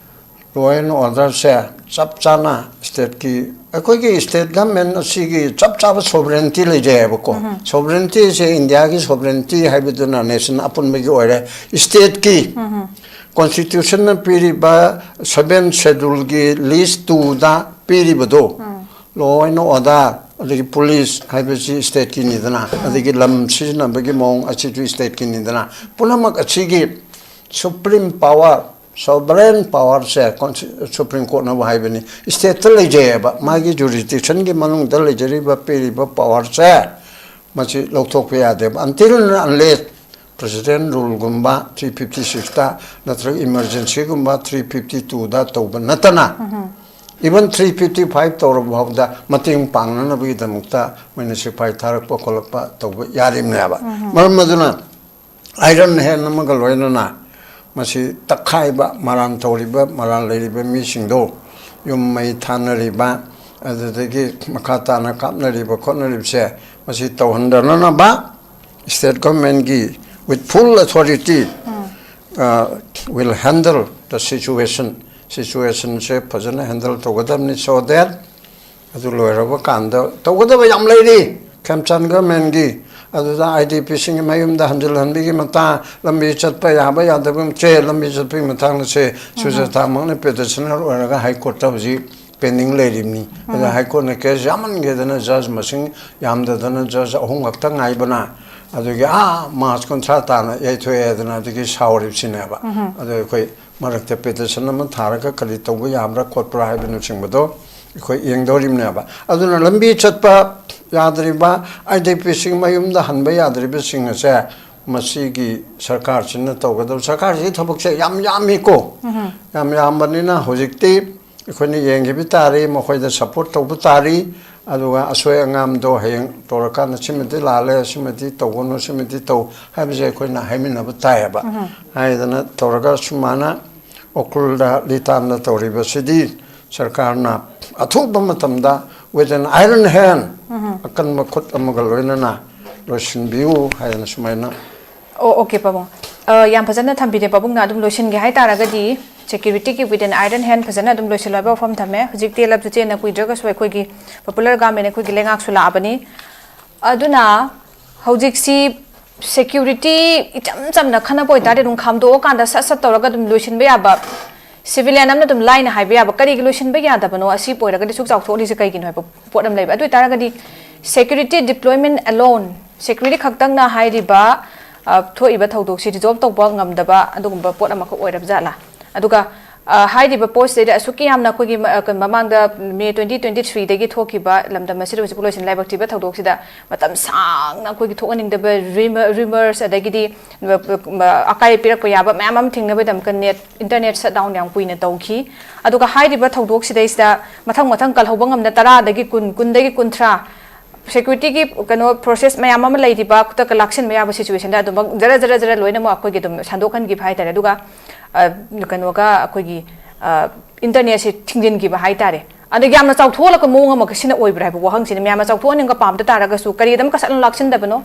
law and orderꯁꯦ ꯆꯞ ꯆꯥꯅ stateꯀꯤ, ꯑꯩꯈꯣꯏꯒꯤ state government ꯑꯁꯤꯒꯤ ꯆꯞ ꯆꯥꯕ sovereignty ꯂꯩꯖꯩ ꯍꯥꯏꯕꯀꯣ꯫ Sovereigntyꯁꯦ Indiaꯒꯤ sovereignty ꯍꯥꯏꯕꯗꯨꯅ nation ꯑꯄꯨꯟꯕꯒꯤ ꯑꯣꯏꯔꯦ꯫ Stateꯀꯤ constitutionꯅ ꯄꯤꯔꯤꯕ seventh scheduleꯒꯤ list twoꯗ ꯄꯤꯔꯤꯕꯗꯣ, law and order, ꯑꯗꯒꯤ police ꯍꯥꯏꯕꯁꯤ stateꯀꯤꯅꯤꯗꯅ, ꯑꯗꯒꯤ ꯂꯝ ꯁꯤꯖꯤꯟꯅꯕꯒꯤ ꯃꯑꯣꯡ ꯑꯁꯤꯁꯨ stateꯀꯤꯅꯤꯗꯅ, ꯄꯨꯝꯅꯃꯛ ꯑꯁꯤꯒꯤ supreme power Sovereign powerꯁꯦ Supreme Courtꯅꯕꯨ ꯍꯥꯏꯕꯅꯤ, stateꯇ ꯂꯩꯖꯩꯑꯕ꯫ ꯃꯥꯒꯤ jurisdictionꯒꯤ ꯃꯅꯨꯡꯗ ꯂꯩꯖꯔꯤꯕ, ꯄꯤꯔꯤꯕ powerꯁꯦ ꯃꯁꯤ ꯂꯧꯊꯣꯛꯄ ꯌꯥꯗꯦꯕ, until and unless President ruleꯒꯨꯝꯕ three fifty sixꯇ ꯅꯠꯇ꯭ꯔꯒ emergencyꯒꯨꯝꯕ three fifty twoꯗ ꯇꯧꯕ ꯅꯠꯇꯅ, even three fifty five ꯇꯧꯔꯕ ꯐꯥꯎꯗ ꯃꯇꯦꯡ ꯄꯥꯡꯅꯅꯕꯒꯤꯗꯃꯛꯇ ꯃꯣꯏꯅ ꯁꯤꯐꯥꯏ ꯊꯥꯔꯛꯄ ꯈꯣꯠꯂꯛꯄ ꯇꯧꯕ ꯌꯥꯔꯤꯕꯅꯦꯕ꯫ ꯃꯔꯝ ꯑꯗꯨꯅ Iron Hand ꯑꯃꯒ ꯂꯣꯏꯅꯅ ꯃꯁꯤ ꯇꯛꯈꯥꯏꯕ, ꯃꯔꯥꯟ ꯇꯧꯔꯤꯕ, ꯃꯔꯥꯟ ꯂꯩꯔꯤꯕ ꯃꯤꯁꯤꯡꯗꯣ, ꯌꯨꯝ ꯃꯩ ꯊꯥꯅꯔꯤꯕ, ꯑꯗꯨꯗꯒꯤ ꯃꯈꯥ ꯇꯥꯅ ꯀꯥꯞꯅꯔꯤꯕ ꯈꯣꯠꯅꯔꯤꯕꯁꯦ, ꯃꯁꯤ ꯇꯧꯍꯟꯗꯅꯅꯕ state governmentꯀꯤ with full authority, uh, will handle the situation. Situationꯁꯦ ꯐꯖꯅ handle ꯇꯧꯒꯗꯕꯅꯤ, so that ꯑꯗꯨ ꯂꯣꯏꯔꯕ ꯀꯥꯟꯗ ꯇꯧꯒꯗꯕ ꯌꯥꯝ ꯂꯩꯔꯤ꯫ ꯈꯦꯝꯆꯥꯟ governmentꯀꯤ ꯑꯗꯨꯗ IDPꯁꯤꯡꯒꯤ ꯃꯌꯨꯝꯗ ꯍꯟꯖꯤꯜꯍꯟꯕꯒꯤ ꯃꯇꯥꯡ, ꯂꯝꯕꯤ ꯆꯠꯄ ꯌꯥꯕ ꯌꯥꯗꯕ ꯆꯦ, ꯂꯝꯕꯤ ꯆꯠꯄꯒꯤ ꯃꯇꯥꯡꯗꯁꯦ ꯁꯨꯖꯥꯇꯥꯃꯛꯅ petitioner ꯑꯣꯏꯔꯒ High Courtꯇ ꯍꯧꯖꯤꯛ pending ꯂꯩꯔꯤꯕꯅꯤ꯫ ꯑꯗ High Courtꯅ case ꯌꯥꯝꯃꯟꯒꯦꯗꯅ judge ꯃꯁꯤꯡ ꯌꯥꯝꯗꯗꯅ judge ꯑꯍꯨꯝ ꯈꯛꯇ ꯉꯥꯏꯕꯅ, ꯑꯗꯨꯒꯤ ꯑꯥ March ꯀꯨꯟꯊ꯭ꯔꯥ ꯇꯥꯅ ꯌꯩꯊꯣꯛꯑꯦ ꯍꯥꯏꯗꯅ ꯑꯗꯨꯒꯤ ꯁꯥꯎꯔꯤꯕꯁꯤꯅꯦꯕ꯫ ꯑꯗꯣ ꯑꯩꯈꯣꯏ ꯃꯔꯛꯇ petition ꯑꯃ ꯊꯥꯔꯒ ꯀꯔꯤ ꯇꯧꯕ ꯌꯥꯕ꯭ꯔꯥ ꯈꯣꯠꯄ꯭ꯔꯥ ꯍꯥꯏꯕꯅꯆꯤꯡꯕꯗꯣ ꯑꯩꯈꯣꯏ ꯌꯦꯡꯗꯧꯔꯤꯕꯅꯦꯕ꯫ ꯑꯗꯨꯅ ꯂꯝꯕꯤ ꯆꯠꯄ ꯌꯥꯗ꯭ꯔꯤꯕ, IDPꯁꯤꯡ ꯃꯌꯨꯝꯗ ꯍꯟꯕ ꯌꯥꯗ꯭ꯔꯤꯕꯁꯤꯡ ꯑꯁꯦ ꯃꯁꯤꯒꯤ ꯁꯔꯀꯥꯔꯁꯤꯅ ꯇꯧꯒꯗꯕ, ꯁꯔꯀꯥꯔꯁꯤꯒꯤ ꯊꯕꯛꯁꯦ ꯌꯥꯝ ꯌꯥꯝꯃꯤꯀꯣ꯫ ꯌꯥꯝ ꯌꯥꯝꯕꯅꯤꯅ ꯍꯧꯖꯤꯛꯇꯤ ꯑꯩꯈꯣꯏꯅ ꯌꯦꯡꯈꯤꯕ ꯇꯥꯔꯤ, ꯃꯈꯣꯏꯗ support ꯇꯧꯕ ꯇꯥꯔꯤ꯫ ꯑꯗꯨꯒ ꯑꯁꯣꯏ ꯑꯉꯥꯝꯗꯣ ꯍꯌꯦꯡ ꯇꯧꯔꯀꯥꯟꯗ ꯁꯤꯃꯗꯤ ꯂꯥꯜꯂꯦ, ꯁꯤꯃꯗꯤ ꯇꯧꯒꯅꯨ, ꯁꯤꯃꯗꯤ ꯇꯧ ꯍꯥꯏꯕꯁꯦ ꯑꯩꯈꯣꯏꯅ ꯍꯥꯏꯃꯤꯟꯅꯕ ꯇꯥꯏꯌꯦꯕ꯫ ꯍꯥꯏꯗꯅ ꯇꯧꯔꯒ ꯁꯨꯃꯥꯏꯅ ꯎꯈ꯭ꯔꯨꯜꯗ, ꯂꯤꯇꯥꯟꯗ ꯇꯧꯔꯤꯕꯁꯤꯗꯤ ꯁꯔꯀꯥꯔꯅ ꯑꯊꯨꯕ ꯃꯇꯝꯗ with an iron hand, ꯑꯀꯟꯕ ꯈꯨꯠ ꯑꯃꯒ ꯂꯣꯏꯅꯅ ꯂꯣꯏꯁꯤꯟꯕꯤꯌꯨ ꯍꯥꯏꯗꯅ ꯁꯨꯃꯥꯏꯅ ꯑꯣ, okay, ꯄꯥꯕꯨꯡ꯫ ꯑ, ꯌꯥꯝ ꯐꯖꯅ ꯊꯝꯕꯤꯔꯦ ꯄꯥꯕꯨꯡꯅ꯫ ꯑꯗꯨꯝ ꯂꯣꯏꯁꯤꯟꯒꯦ ꯍꯥꯏꯇꯥꯔꯒꯗꯤ, securityꯒꯤ with an iron hand ꯐꯖꯅ ꯑꯗꯨꯝ ꯂꯣꯏꯁꯤꯜꯂꯣ ꯍꯥꯏꯕ ꯋꯥꯐꯝ ꯊꯝꯃꯦ꯫ ꯍꯧꯖꯤꯛꯇꯤ ꯂꯞꯁꯨ ꯆꯦꯟꯅ ꯀꯨꯏꯗ꯭ꯔꯒꯁꯨ ꯑꯩꯈꯣꯏꯒꯤ popular government, ꯑꯩꯈꯣꯏꯒꯤ ꯂꯩꯉꯥꯛꯁꯨ ꯂꯥꯛꯑꯕꯅꯤ꯫ ꯑꯗꯨꯅ ꯍꯧꯖꯤꯛꯁꯤ security ꯏꯆꯝ ꯆꯝꯅ ꯈꯟꯅꯕ ꯑꯣꯏꯇꯥꯔꯗꯤ ꯑꯗꯨꯝ ꯈꯥꯝꯗꯣꯛꯑꯀꯥꯟꯗ ꯁꯠ ꯁꯠ ꯇꯧꯔꯒ ꯑꯗꯨꯝ ꯂꯣꯏꯁꯤꯟꯕ ꯌꯥꯕ, civilian ꯑꯃꯅ ꯑꯗꯨꯝ ꯂꯥꯏꯅ ꯍꯥꯏꯕ ꯌꯥꯕ, ꯀꯔꯤꯒꯤ ꯂꯣꯏꯁꯤꯟꯕ ꯌꯥꯗꯕꯅꯣ, ꯑꯁꯤ ꯑꯣꯏꯔꯒꯗꯤ ꯁꯨꯛ ꯆꯥꯎꯊꯣꯛꯂꯤꯁꯦ ꯀꯩꯒꯤꯅꯣ ꯍꯥꯏꯕ ꯄꯣꯠ ꯑꯃ ꯂꯩꯕ꯫ ꯑꯗꯨ ꯑꯣꯏꯇꯥꯔꯒꯗꯤ security deployment alone, security ꯈꯛꯇꯪꯅ ꯍꯥꯏꯔꯤꯕ, ꯑ, ꯊꯣꯛꯏꯕ ꯊꯧꯗꯣꯛꯁꯤ resolve ꯇꯧꯕ ꯉꯝꯗꯕ ꯑꯗꯨꯒꯨꯝꯕ ꯄꯣꯠ ꯑꯃꯈꯛ ꯑꯣꯏꯔꯕ ꯖꯥꯠꯂꯥ? ꯑꯗꯨꯒ ꯍꯥꯏꯔꯤꯕ ꯄꯣꯠꯁꯤꯗꯩꯗ ꯑꯁꯨꯛꯀꯤ ꯌꯥꯝꯅ ꯑꯩꯈꯣꯏꯒꯤ ꯃꯃꯥꯡꯗ ꯃꯦ ꯇ꯭ꯋꯦꯟꯇꯤ ꯇ꯭ꯋꯦꯟꯇꯤ ꯊ꯭ꯔꯤꯗꯒꯤ ꯊꯣꯛꯈꯤꯕ ꯂꯝꯗꯝ ꯑꯁꯤꯗ ꯍꯧꯖꯤꯛ ꯂꯣꯏꯁꯤꯟ ꯂꯥꯏꯕꯛ ꯊꯤꯕ ꯊꯧꯗꯣꯛꯁꯤꯗ ꯃꯇꯝ ꯁꯥꯡꯅ ꯑꯩꯈꯣꯏꯒꯤ ꯊꯣꯛꯍꯟꯅꯤꯡꯗꯕ ꯔꯤꯃꯔꯁ ꯑꯗꯒꯤꯗꯤ ꯑꯀꯥꯏ ꯄꯤꯔꯛꯄ ꯌꯥꯕ ꯃꯌꯥꯝ ꯑꯃ ꯊꯦꯡꯅꯕꯒꯤꯗꯃꯛꯇ ꯅꯦꯠ ꯏꯟꯇꯔꯅꯦꯠ ꯁꯠ ꯗꯥꯎꯟ ꯌꯥꯝ ꯀꯨꯏꯅ ꯇꯧꯈꯤ꯫ ꯑꯗꯨꯒ ꯍꯥꯏꯔꯤꯕ ꯊꯧꯗꯣꯛꯁꯤꯗꯩꯁꯤꯗ ꯃꯊꯪ ꯃꯊꯪ ꯀꯜꯍꯧꯕ ꯉꯝꯅ ꯇꯔꯥꯗꯒꯤ ꯀꯨꯟ, ꯀꯨꯟꯗꯒꯤ ꯀꯨꯟꯊ꯭ꯔꯥ, ꯁꯦꯀ꯭ꯌꯨꯔꯤꯇꯤꯒꯤ ꯀꯩꯅꯣ ꯄ꯭ꯔꯣꯁꯦꯁ ꯃꯌꯥꯝ ꯑꯃ ꯂꯩꯔꯤꯕ, ꯈꯨꯗꯛꯇ ꯂꯥꯛꯁꯤꯟꯕ ꯌꯥꯕ ꯁꯤꯆꯨꯋꯦꯁꯟꯗ ꯑꯗꯨꯃꯛ ꯖꯔ ꯖꯔ ꯖꯔ ꯂꯣꯏꯅꯃꯛ ꯑꯩꯈꯣꯏꯒꯤ ꯑꯗꯨꯝ ꯁꯟꯗꯣꯛꯍꯟꯈꯤꯕ ꯍꯥꯏꯇꯥꯔꯦ꯫ ꯑꯗꯨꯒ ꯀꯩꯅꯣꯒ ꯑꯩꯈꯣꯏꯒꯤ ꯏꯟꯇꯔꯅꯦꯠꯁꯦ ꯊꯤꯡꯖꯤꯟꯈꯤꯕ ꯍꯥꯏꯇꯥꯔꯦ꯫ ꯑꯗ ꯌꯥꯝꯅ ꯆꯥꯎꯊꯣꯛꯍꯜꯂꯛꯄ ꯃꯑꯣꯡ ꯑꯃ ꯁꯤꯅ ꯑꯣꯏꯕ꯭ꯔꯥ ꯍꯥꯏꯕ ꯋꯥꯍꯪꯁꯤꯅ ꯃꯌꯥꯝꯅ ꯆꯥꯎꯊꯣꯛꯍꯟꯅꯤꯡꯕ ꯄꯥꯝꯗ ꯇꯥꯔꯒꯁꯨ ꯀꯔꯤꯗꯝ ꯀꯁꯠꯅ ꯂꯥꯛꯁꯤꯟꯗꯕꯅꯣ?